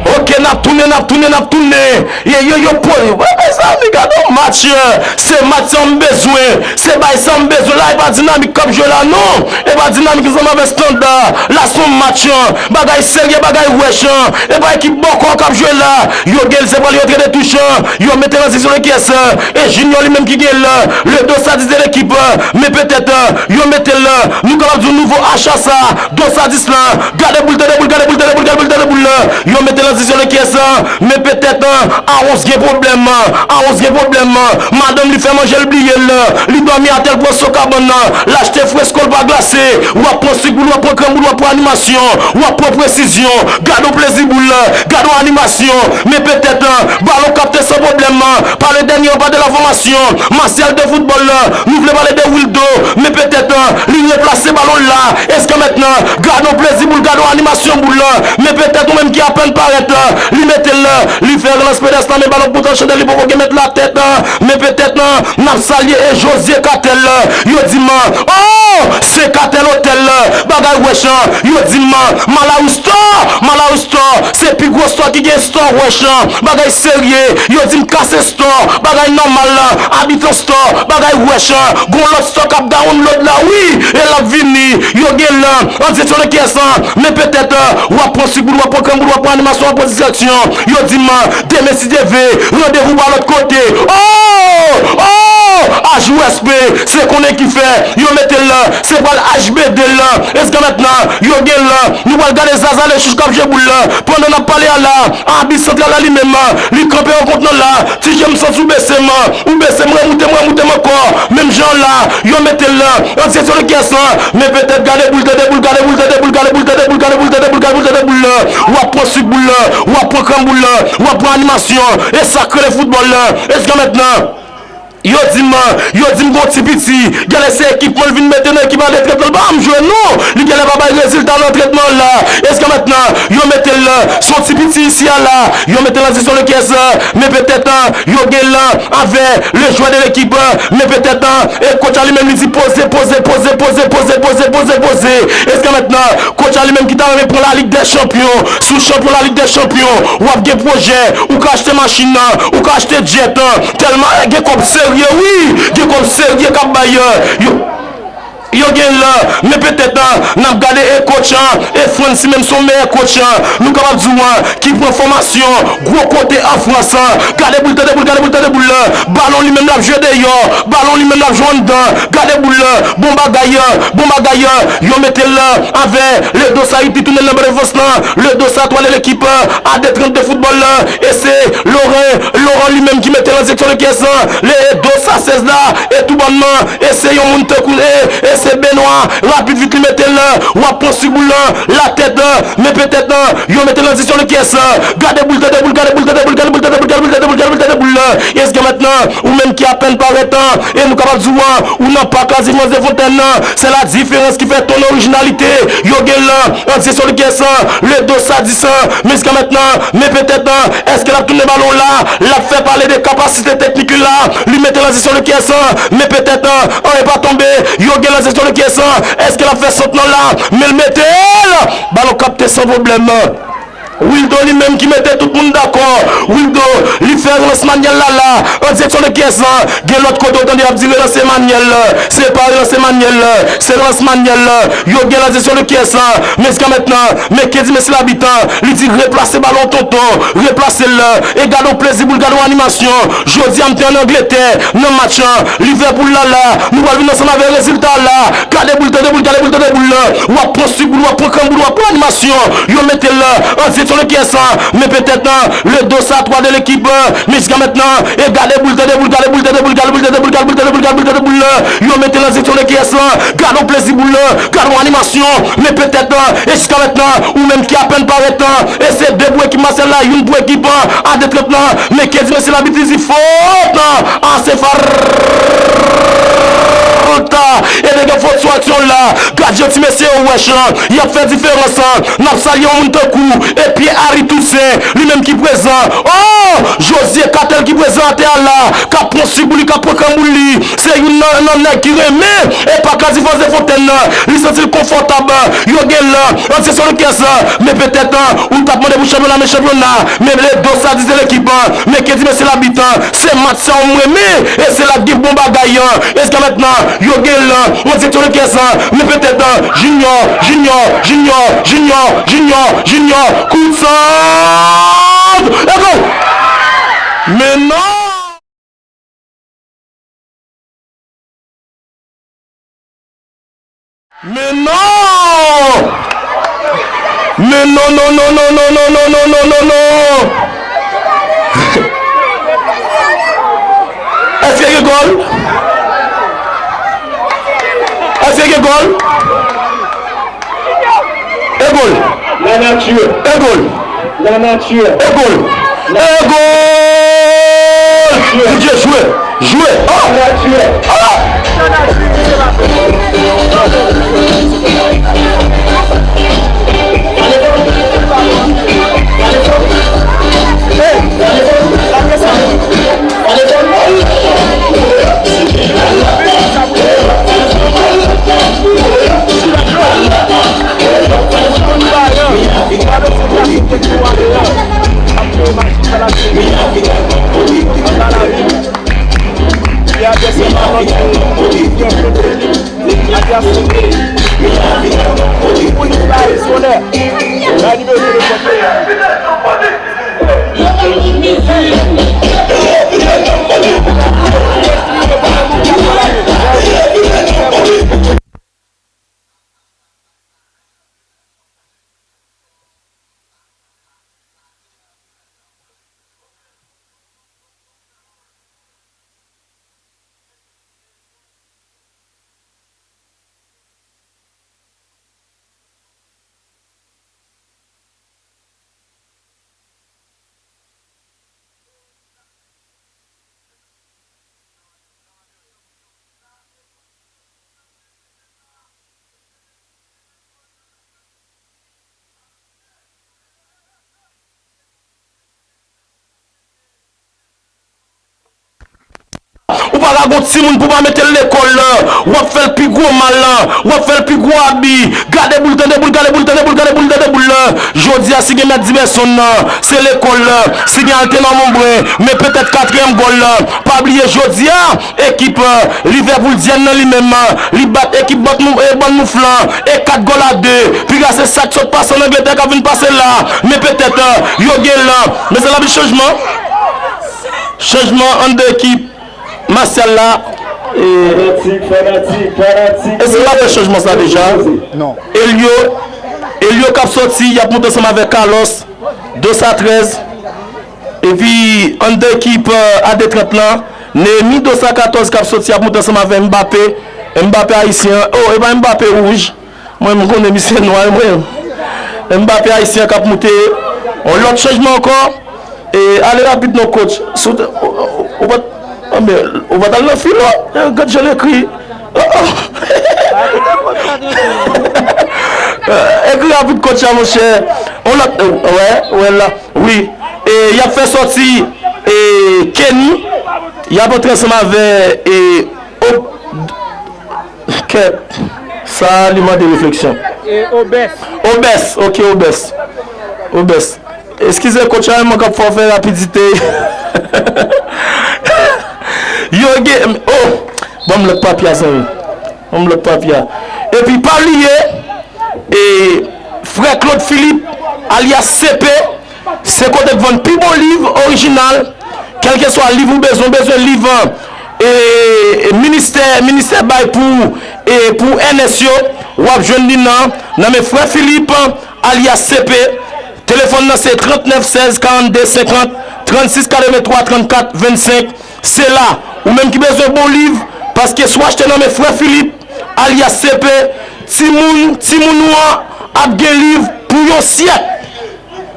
Ok, n ap tounen, n ap tounen, n ap tounen. Yo, yo, yo, po, wè, mezanmi, gade yon match. Se match sa m bezwen. Se bay sa m bezwen. La, e pa Dinamik k ap jwe la, non. E pa Dinamik ansanm avèk Standard. La, se yon match, bagay serye, bagay wèch. E pa ekip bòkò k ap jwe la. Yo gen l, se pral yon tren de touch. Yo mete nan zizon de Kyès. E Junior li menm ki gen l. Le dos a dis de lekip. Men petèt, yo mete l. Nou kapab di yon nouvo acha sa. Dos a dis la, gade boul, tande boul, gade boul, tande boul, gade boul, tande boul la. Yo mete l nan zizyon de Kyès, men petèt, Awons gen pwoblèm, Awons gen pwoblèm. Madanm li fè manje l bliye l, li dòmi atè, l pran so kabann nan, l achte fresko, l pa glase. W ap pran sik boul, w ap pran kranboul, w ap pran animasyon, w ap pran presizyon. Gade yon plezi boul, gade yon animasyon, men petèt, balon kapte san pwoblèm. Pale dènye anba de la fòmasyon, Masyal de foutbòl, nou vle pale de Wildo, men petèt, li replase balon la. Eske mentnan, gade yon plezi boul, gade yon animasyon boul la. Men petèt ou menm ki apèn parèt, li mete l, li fè relans pedès la, men balon poutan chante, li poko gen mèt latèt. Men petèt, n ap salye e Josie Katèl. Yo di m, oh, se Katèl Otèl, bagay wèch. Yo di m, Malawi Store, Malawi Store, se pi gwo store ki gen store wèch. Bagay serye, yo di m kase store, bagay nòmal, abitan store, bagay wèch, gon lòt store k ap download la, wi, e l ap vini, yo gen lan, an direksyon de Kyès, men petèt, w ap pran sik boul, w ap pran kranboul, w ap pran animasyon, w ap pran distraksyon, yo di m, demen si Dye vle, randevou pa lòt kote, oh, oh, H U S P, se konnen ki fè, yo mete l, se pral H B D l, eske mentnan, yo gen lan, nou pral gade Zaza le chouch k ap jwe boul la, pandan n ap pale a la, Abit santral la li menm, li kanpe yon kont nan la. Ti James sou bese m, ou bese m, remoute m, remoute m ankò. Menm jan la, yo mete l la. An direksyon de Kyès lan. Men petèt gade boul, tande boul, gade boul, tande boul, gade boul, tande boul, gade boul, tande boul, gade boul, tande boul la. W ap pran sik boul la, w ap pran kranboul la, w ap pran animasyon. E sa k rele foutbòl la. Eske mentnan, Yo di m, yo di m gon ti piti, genlè se ekipman l vin mete nan ekip antrenman, l pa janm jwe non. Li genlè pa bay rezilta nan antrenman la. Eske mentnan, yo mete l, se yon ti piti isi a la. Yo mete l nan zizon de Kyès, men petèt, yo gen lan avè le jwè de lekip, men petèt, e kòtch la li menm li di poze, poze, poze, poze, poze, poze, poze, poze. Eske mentnan, Kòtch la li menm ki ta renmen pran la Ligue des Champions. Si w chanpyon la Ligue des Champions, w ap gen pwojè, ou ka achte machin nan, ou ka achte jet, tèlman gen kòb serye, wi, gen kòb serye k ap bay, yo. Yo gen lè, men petèt, an, n ap gade e coach, an, e Frantz, si menm se yon meyè coach, an, nou kapab di w, an, ki pran fòmasyon gwo kote an Frans, an. Gade boul, tande boul, gade boul, tande boul, an. Balon li menm l ap jwe deyò, balon li menm l ap jwe anndan. Gade boul, an, bon bagay, an, bon bagay, an. Yo mete l, an, avè Ledo Saïd ki tounen nan ban defans lan. Ledo sa twale lekip, an, A D trannde foutbòl, an. E se Laurent, Laurent li menm ki mete l an direksyon de kyès, an. Ledo sa sèz la, e toubannman, e se yon moun tankou, e, e se Benoît, rapid vit li mete l, w ap pran sou boul lan, latèt, men petèt, yo mete l nan zisyon de kyès, gade boul, tande boul, gade boul, tande boul, gade boul, tande boul, gade boul, tande boul, gade boul, tande boul, tande boul lan, eskan mentnan, ou menm ki apèn parèt, e nou kapab di w, ou nan pak Aziz Manzè Fontèn nan, se la diferans ki fè ton orijinalite, yo gen lan, an zisyon de kyès, le do sa disan, men eskan mentnan, men petèt, èske l ap tounen balon la, l ap fè pale de kapasite teknik li la, li mete l an zisyon de kyès, men petèt, anyen pa tonbe, yo gen l an zisyon de kyès, èske l ap fè sant lan la, men l mete l, balon kapte san pwoblèm. Wildo li menm ki mete tout moun dakò. Wildo, li fè relans Manyèl la la, an direksyon de kyès lan. Gen lòt kote w tande y ap di relanse Manyèl. Se pa relanse Manyèl, se relans Manyèl. Yo gen l an direksyon de kyès lan. Men jiska mentnan, men Kendy Messi labit lan, li di replase balon tonton, replase l. E gade yon plezi pou l, gade yon animasyon. Jodi a m te ann Angletè, nan match an, Liverpool la la, nou pral vin ansanm avè rezilta la. Gade boul, tande boul, gade boul, tande boul lan. W ap pran sik boul, w ap pran krann boul, w ap pran animasyon. Yo mete l an direksyon de kyès lan. Men petèt, le do sa twa de lekip, men jiska mentnan, e gade boul, tande boul, gade boul, tande boul, gade boul, tande boul, gade boul, tande boul, gade boul, tande boul lan. Yo mete l an direksyon de kyès lan. Gade yon plezi boul lan, gade yon animasyon. Men petèt, e jiska mentnan, ou menm ki apèn parèt lan, e se de pou ekip Marsèy la, youn pou ekip, a de trant lan. Men Kendy Messi labit li di fot, a se fot. E te gen fot sou aksyon la. Gad jan ti mesye yo wèch lan. Y ap fè diferans lan. N ap salye yon moun tankou e Pierre Harry Toussaint, li menm ki prezan. Oh! José Catel ki prezan atè a la. K ap pran sik boul li, k ap pran krann boul li. Se youn nan, nan nèg ki renmen e pak Aziz Manzè Fontèn nan. Li santi l konfòtab. Yo gen lan an direksyon de kyès lan. Men petèt, ou t ap mande pou chanpyona, men chanpyona. Men le do sa diz de lekip lan. Men Kendy Messi labit lan. Se match sa w m renmen. E se la k gen bon bagay lan. E jiska mentnan, yo gen lan an direksyon de kyès lan. Men petèt, Junior, Junior, Junior, Junior, Junior, Junior, kout sant! E gòl! Men non! Men non! Men non, non, non, non, non, non, non, non, non, non, non! Èske gen gòl? Èske gen gòl? E gòl! La nature. E gòl! La nature. E gòl! E gòl! Bondye jwe! Jwe! Ah! La nature. Ah! pa ka gon timoun pou pa mete l lekòl, w ap fè l pi gwo mal, w ap fè l pi gwo abi. Gade boul, tande boul, gade boul, tande boul, gade boul, tande boul. Jodi a, si gen mèt Dibèsonn nan, se lekòl, si gen Altenor Monbren, men petèt katriyèm gòl la. Pa bliye jodi a, ekip, eh, Livèpouldyèn nan li menm, eh, li bat ekip Bòt Mou-, eh, Bòn Mouflan, e kat gòl a de. Piga se sa k sot pase ann Angletè k ap vin pase la. Men petèt, eh, yo gen lan. Men se l ap chanjman. Chanjman anndan ekip Masyal la. E, fanatik, fanatik, fanatik. Èske n pa fè chanjman sa deja? Non. Elio, Elio k ap soti, y ap moute ansanm avèk Carlos, Dosa trèz. Epi, anndan ekip, eh, A de trant lan, Nehemi Dosa katòz k ap soti, y ap moute ansanm avèk Mbappé. Mbappé ayisyen an. Oh, e pa Mbappé wouj. Mwen, m konnen misye nwa, mwen. Mbappé ayisyen k ap moute. On lòt chanjman ankò. E, ale rapid non, coach. Si w te, ou, ou, ou pa t, anben, ou pa t al nan filo. E, gad jan l ekri. Oh, oh. Ekri rapid, coach la, monchè. On lòt, wè, wè la. Wi. E, y ap fè sòti, e, Kenny. Y ap antre ansanm avè, e, Ob-, Kèt, sa a li mande refleksyon. E Obès. Obès, ok, Obès. Obès. Eskize, coach la menm k ap fè w fè rapidite. Yo gen, oh, ban m lòt papye a, zanmi. Ban m lòt papye a. Epi pa bliye, e, frè Claude Philippe, alyas C P, se kote k vann pi bon liv orijinal, kèlkeswa liv ou bezwen, ou bezwen liv, e, e, ministè, ministè bay pou, e, pou N S yo, w ap jwenn li nan, nan men frè Philippe, alyas C P. Telefòn nan se trannèf sèz karannde senkant, trannsis katrevenntwa trannkat vennsenk. Se la, ou menm ki bezwen bon liv, paske si w achte nan men frè Philippe, alyas C P, timoun, timoun ou an ap gen liv pou yon syèk.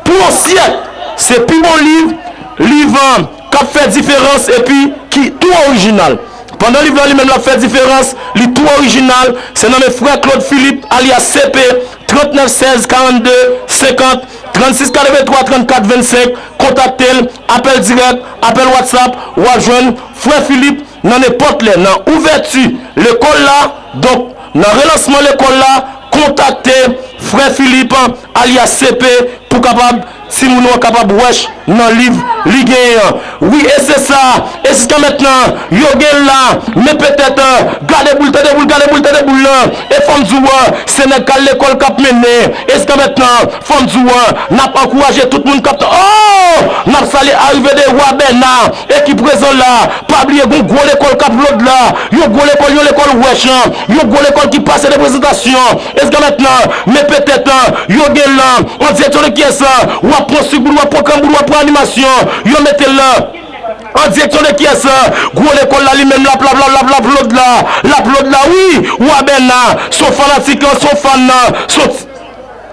Pou yon syèk, se pi bon liv, liv, an, k ap fè diferans epi ki tou orijinal. Pandan liv la li menm l ap fè diferans, li tou orijinal, se nan men frè Claude Philippe, alyas C P, trannèf sèz karannde senkant, trannsis katrevenntwa trannkat vennsenk, kontakte l, apèl dirèk, apèl WhatsApp, w ap jwenn frè Philippe nan nenpòt lè, nan ouvèti lekòl la, donk, nan relansman lekòl la, kontakte frè Philippe, alyas C P, pou kapab, timoun ou an kapab wèch nan liv li genyen an. Wi, e se sa, e jiska mentnan, yo gen la, men petèt, gade boul, tande boul, gade boul, tande boul lan, e fò m di w, se nèg k al lekòl k ap mennen, e jiska mentnan, fò m di w, n ap ankouraje tout moun k ap, oh! N ap salye arive de Wa Bèna, e ki prezan la, pa bliye gon gwo lekòl k ap lòd la, yon gwo lekòl, yon lekòl wèch, yon gwo lekòl ki pase de prezantasyon, e jiska mentnan, men petèt, yo gen lan, an direksyon de kiyès, w ap pran sik boul, w ap pran kranboul, w ap pran animasyon, yo mete l lan. An direksyon de kiyès, gwo lekòl la li menm l ap, l ap, l ap, l ap, l ap lòd la, l ap lòd la, wi, Wa Bèna, se yon fanatik, se yon fan, se yon,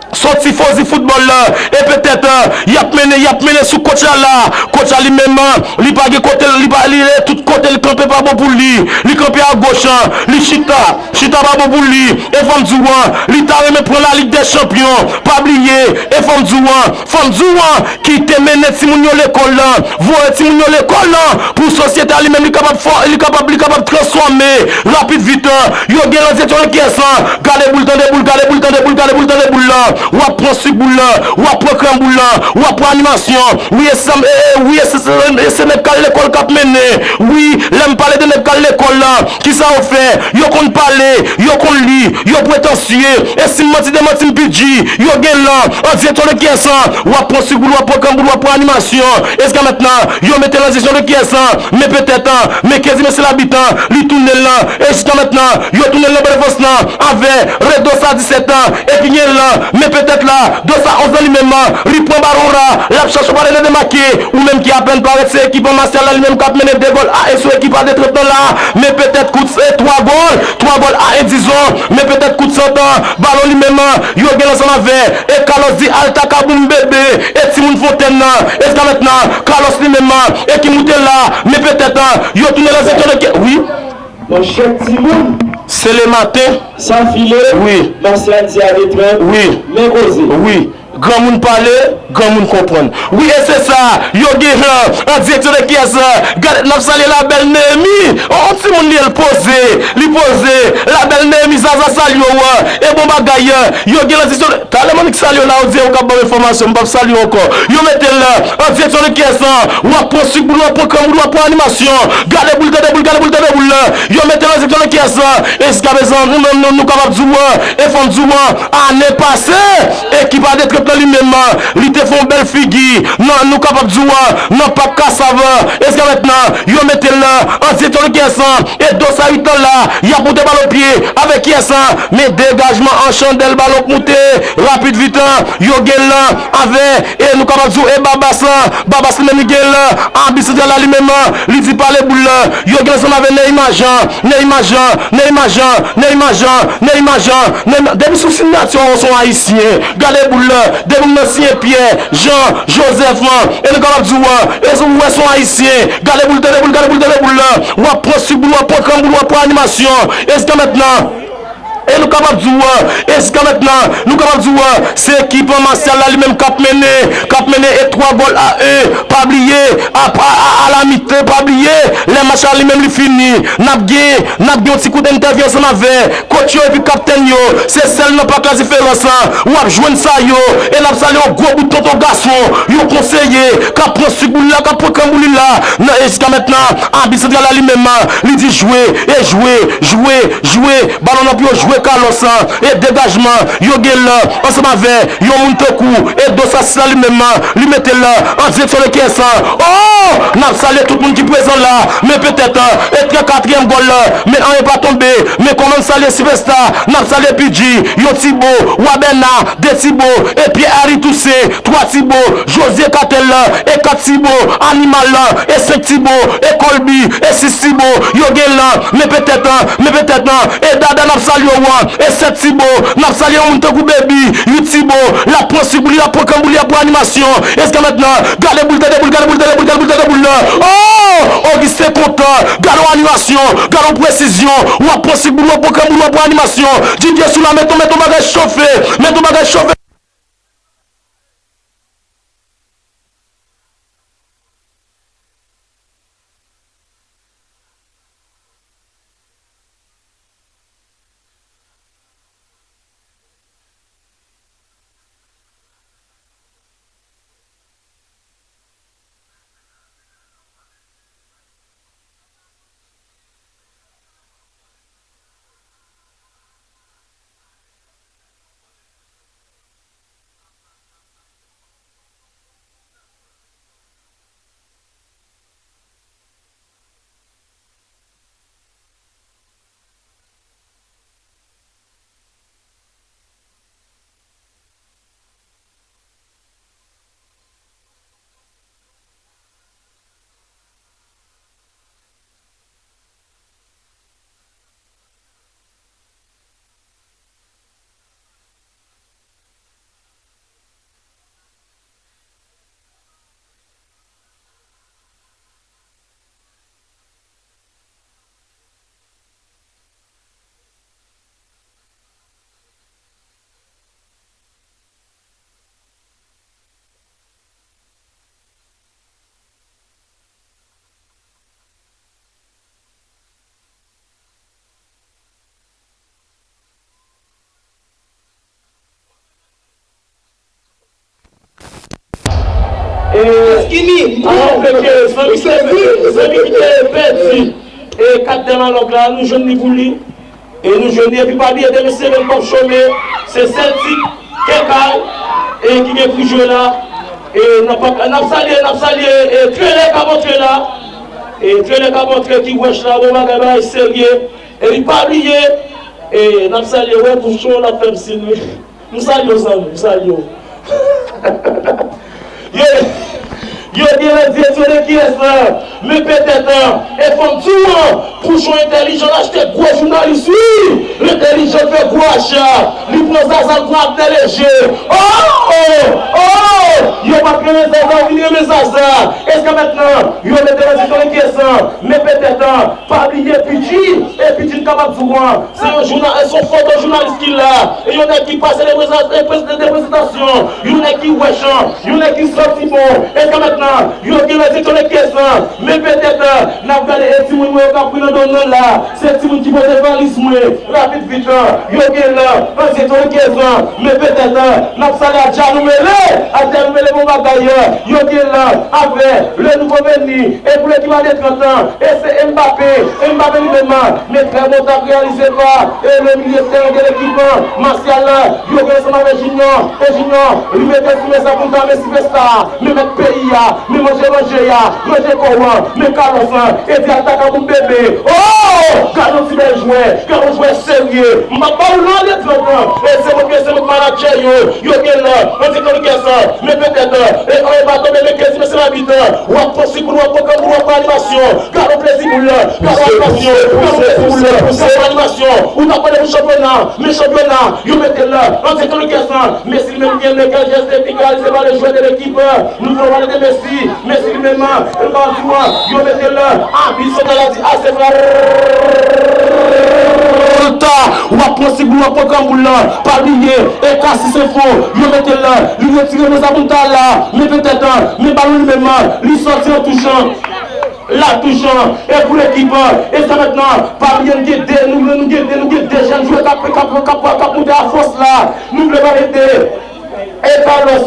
se yon tifozi foutbòl la, e petèt, y ap mennen, y ap mennen sou coach la la, coach la li menm, li pa gen kote l, li pa, li, tout kote l kanpe pa bon pou li, li kanpe agoch, li chita, chita pa bon pou li, e fò m di w, li ta renmen pran la Ligue des Champions, pa bliye, e fò m di w, fò m di w, ki te mennen timoun yo lekòl lan, voye timoun yo lekòl lan, pou sosyete a li menm li kapab fò, li kapab, li kapab transfòme rapid vit. Yo gen lan direksyon de kiyès lan, gade boul, tande boul, gade boul, tande boul, gade boul, tande boul lan, w ap pran sik boul lan, w ap pran krèm boul lan, w ap pran animasyon. Wi, e se, e, e, wi, e se, se, e se nèg k al lekòl k ap mennen. Wi, lè m pale de nèg k al lekòl lan, kisa yo fè? Yo konn pale, yo konn li, yo pretansye. E si m manti, demanti m, P G, yo gen lan, an direksyon de kiyès lan, w ap pran sik boul, w ap pran kranboul, w ap pran animasyon. E jiska mentnan, yo mete l an direksyon de kiyès lan, men petèt, men Kenny, men se labit lan, li tounen l lan. E jiska mentnan, yo tounen l nan Bò Defans lan, avè Redo sa disèt lan, e ki gen lan, men petèt la, Dosa onz lan li menm, li pran balon la, l ap chache yon patnè demake, ou menm ki apèn parèt se ekip an Masyal la, li menm k ap mennen de gòl a en sou ekip A de trant lan la, men petèt kout, e twa gòl, twa gòl a en dizon, men petèt kout sant, balon li menm, yo gen l ansanm avè, e Carlos di al taka boum bebe, e timoun Fontèn nan, e jiska mentnan, Carlos li menm, e ki moute la, men petèt, yo tounen lan seksyon de kè, wi. Manchèt timoun. Se le maten. Sa file. Wi. Masyal di a de trant. Wi. Men koze. Wi. Granmoun pale, granmoun konprann. Wi, e se sa, yo gen an, an direksyon de kiyès? Gade, n ap salye Labèl Neyemi. On, on timoun li ye, l poze, li poze. Labèl Neyemi, Zaza salye w, e bon bagay, yo gen an direksyon de, talè m annik salye w la, ou di ou k ap ban m enfòmasyon, m p ap salye w ankò. Yo mete l an direksyon de kiyès? W ap pran sik boul, w ap pran kran boul, w ap pran animasyon. Gade boul, tande boul, gade boul, tande boul. Yo mete l an direksyon de kiyès? E jiskaprezan, nou menm, nou, nou kapab di w, e fò m di w, ane pase, ekip a de trant lan li menm, li te fè yon bèl figi. Nan, nou kapab di w, nan pak Kasav, jiskamentnan, yo mete l an direksyon de kiyès? E Dosa uit lan la, y ap monte balon pye avèk kiyès? Men degajman an chandèl, balon k moute rapid vit, yo gen l avè, e nou kapab di w, e Babas, Babas li menm li gen l, abit santral la li menm, li di pale boul, yo gen l ansanm avè Neyma Jean, Neyma Jean, Neyma Jean, Neyma Jean, Neyma Jean, Neyma, depi sou sinyati w, se yon ayisyen. Gade boul la, depi m nan siyen Pyè, Jan, Jozèf, e nou kapab di w, e ou wè se yon ayisyen. Gade boul, tande boul, gade boul, tande boul la. W ap pran sik boul, w ap pran kran boul, w ap pran animasyon. Jiskamentnan, e nou kapab di w, jiskamentnan, nou kapab di w, se ekip Masyal la li menm k ap mennen, k ap mennen e twa gòl a en. Pa bliye, a, a, a, a la mitan, pa bliye, lè match la li menm li fini, n ap gen, n ap gen yon ti kout entèvyou ansanm avè kòch yo epi kaptèn yo. Se sèl nan pak la diferans lan w ap jwenn sa yo. E n ap salye yon gwo bout tonton gason, yon konseye k ap pran sik boul la, k ap pran kran boul li la. Nan, e jiskamentnan, abit santral la li menm, li di jwe, e jwe, jwe, jwe, balon nan pye w, jwe Carlos, e degajman, yo gen l ansanm avè yon moun tankou Edo Sasla li menm, li mete l an direksyon de kiyès? Oh! N ap salye tout moun ki prezan la, men petèt, e trè katriyèm gòl la, men anyen pa tonbe, men kòman n salye sipèsta, n ap salye P G, yon Tibo, Wabèna, de Tibo, e Pierre Harry Toussaint, twa Tibo, José Catel, e kat Tibo, Animal, e senk Tibo, e Colby, e sis Tibo, yo gen l, men petèt, men petèt, e Dada n ap salye w, e sèt Tibo, n ap salye yon moun tankou Baby, uit Tibo, l ap pran sik boul, l ap pran kran boul, l ap pran animasyon, jiskamentnan, gade boul, tande boul, gade boul, tande boul, gade boul, tande boul la, oh! Augustin kontan, gade yon animasyon, gade yon presizyon, w ap pran sik boul, w ap pran kran boul, w ap pran animasyon, Didier Soula, met yon, met yon bagay chofe, met yon bagay chofe. E, alò ke zanmi ki te, zanmi ki te pèdi, e, kat dèmalòg la, nou jwenn li pou li. E nou jwenn li, epi pa bliye, demen se menm k ap chome, se Celtic, Kèkay, e ki gen pou jwe la. E n ap, n ap salye, n ap salye, e, Trele k ap antre la. E Trele k ap antre ki wèch la, bon bagay, bagay serye. Epi pa bliye, e n ap salye, wè, Pouchon, l ap fè m siy, wi. M salye w, zanmi, m salye w. Yo, yo gen nan direksyon de kiyès la, men petèt, e fò m di w, Pouchon entèlijan, l achte gwo jounalis, wi. L entèlijan, l fè gwo acha. Li pran Zaza, l pran Abner Léger. Oh! Oh! Yo p ap renmen Zaza, ou vin renmen Zaza. Jiskamentnan, yo mete nan ti tonn kesan. Men petèt, pa bliye Pidji. E Pidji, m kapab di w, se yon jouna-, se yon foto jounalis ki la. E yon nèg ki pase de prezan-, de prez-, de prezantasyon. Yon nèg ki wèch, yon nèg ki santi bon. Jiskamentnan, yo gen nan ti tonn kesan. Men petèt, n ap gade e timoun mwen yo k ap ri nan do m nan la. Se timoun ki pote valiz mwen. Rapid vit, yo gen la. Ann se tonn kesan. Men petèt, n ap salye Adja Noumele. Adja Noumele bon bagay. Yo gen la. Avè le nouvo veni. E pou lekip a de trant an. E se Mbappé. Mbappé li menm. Men trè bon tap reyalize pa. E le milye tèren de lekip an. Martial. Yo gen ansanm avè Junior. E Junior. Li mete sou men sa pou n ta men sipèsta. Men mèt peyi a, men manje manje a, manje kò w, men Carlos, e di ataka pou bebe. Oh! Gade yon ti bèl jwè, gade yon jwè serye. M pa ba w nan de trant an. E se mwen ki, se mwen ki manadjè yo. Yo gen nan, ann se Lucas, men petèt, e an e pa tonbe, men kredi, men se labit. W ap pran sikoul, w ap pran kanboul, w ap pran animasyon. Gade yon plezi pou l, gade yon animasyon, gade yon plezi pou l, gade yon animasyon. Ou ta pale pou chanpyona, men chanpyona, yo mete l, ann se Lucas, men si li menm gen men kèl jès efikal, se pa le jwè de lekip. Nou fè pale de Messi, Messi li menm, Mbappé, yo mete l, abit sòt la di ase frè. Rezilta, w ap pran sikoul, w ap pran kanboul lan, pa bliye, e ka si se fo, yo mete l, li retire men sa pou l ta la, men petèt, men balon li menm, li sòti an touchan, la touchan, e pou lekip, e sa mentnan, pa bliye nou gen de, nou, nou gen de, nou gen de jèn jwè k ap, k ap, k ap, k ap moute a fòs la, nou vle pale de E Carlos,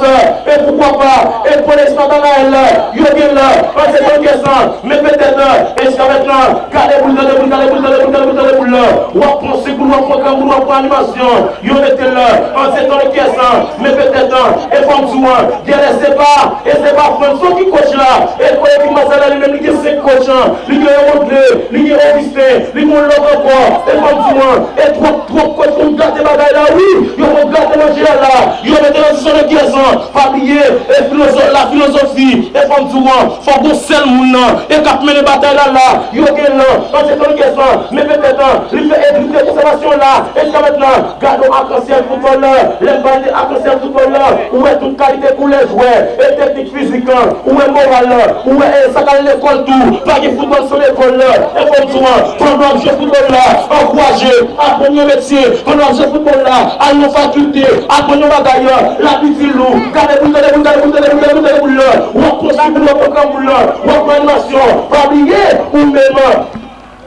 e poukwa pa, e Paulus Nathanael, yo gen la, ann se tonn kesan, men petèt, e jiskamentnan, gade boul, gade boul, gade boul, gade boul, gade boul, gade boul la. W ap pran sikoul, w ap pran kanboul, w ap pran animasyon, yo mete l la, ann se tonn kesan, men petèt, e fò m di w, genlè se pa, e se pa Franso ki coach la, e kote ki Marcel la li menm li gen senk coach, li gen Rodley, li gen Augustin, li gen yon lòt ankò, e fò m di w, e twòp, twòp coach pou gate bagay la, wi, yo konn gate manje a la. Yo mete nan ti sòt de kesan, pa bliye, e filozò-, la filozofi, e fò m di w, fò gon sèl moun nan, e k ap mennen batay la la, yo gen lan, ann se tonn kesan, men petèt, li fè egri de konsèvasyon la, e jiskamentnan, gade yon akansyèl foutbòl la, lè m pale de akansyèl foutbòl la, ou wè tout kalite koulè jwè, e teknik fizik, ou wè moral la, ou wè, e sa k al lekòl tou, pa gen foutbòl san lekòl la, e fò m di w, pandan w ap jwe foutbòl la, ankouraje, aprann yon metye, pandan w ap jwe foutbòl la, al nan fakilte, aprann yon bagay, lavi di lou, gade boul, gade boul, gade boul, gade boul, gade boul, gade boul la, w ap pran sikoul, w ap pran kanboul la, w ap pran animasyon, pa bliye, ou menm,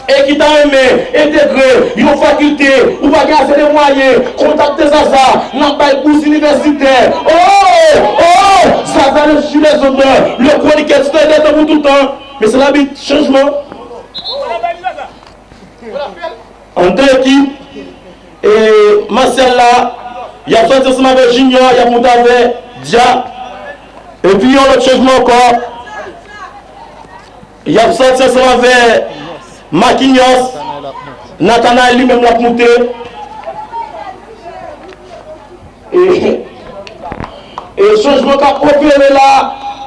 e ki ta renmen entegre yon fakilte, ou pa gen ase de mwayen, kontakte Zaza, n ap bay bous inivèsitè, oh, oh, Zaza le chou dèzòd, le chroniqueur, ti tande tan pou toutan, men se labit, chanjman. An de ekip, e Martial la, y ap sòti ansanm avèk Junior, y ap moute avèk Dia. Epi yon lòt chanjman ankò, y ap sòti ansanm avèk Marquinhos, Nathanael li menm l ap moute. E, e chanjman k ap opere la,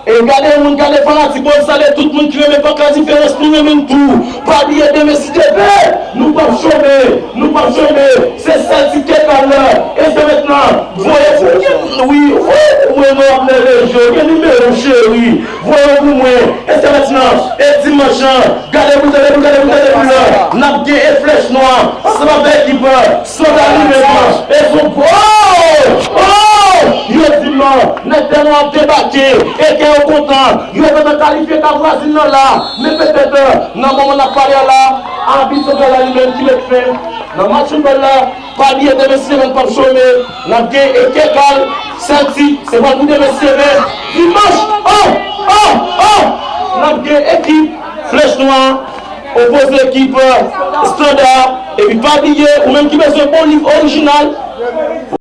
e gade moun, gade fanatik, bon, m salye tout moun ki renmen Paka Diferans, nou renmen n tou. Pa bliye demen si Dye vle, nou p ap chome, nou p ap chome. Se sèl ti kekal la. E se mentnan, voye pou mwen, wi, wi, mwen, mwen ap nève je, gen nimewo cheri. Voye w pou mwen, e se mentnan, e dimanch lan, gade boul, gade boul, gade boul, gade boul la, n ap gen e flèch nwa, ansanm avèk ekip, Sanda li menm, e son, oh! Oh! Yo di m, nèg tèlman ap debake, e kè yo kontan, yo gentan kalifye ka vwazin nan la, men petèt, nan moman n ap pale a la, abit santral la li menm ki met fen nan match foutbòl la, pa bliye demen si Dye vle n p ap chome, n ap gen e kekal, sèl ti, se pral pou demen si Dye vle, dimanch, oh, oh, oh, n ap gen ekip, flèch nwa, opoze ekip, Sanda, epi pa bliye, ou menm ki bezwen bon liv orijinal,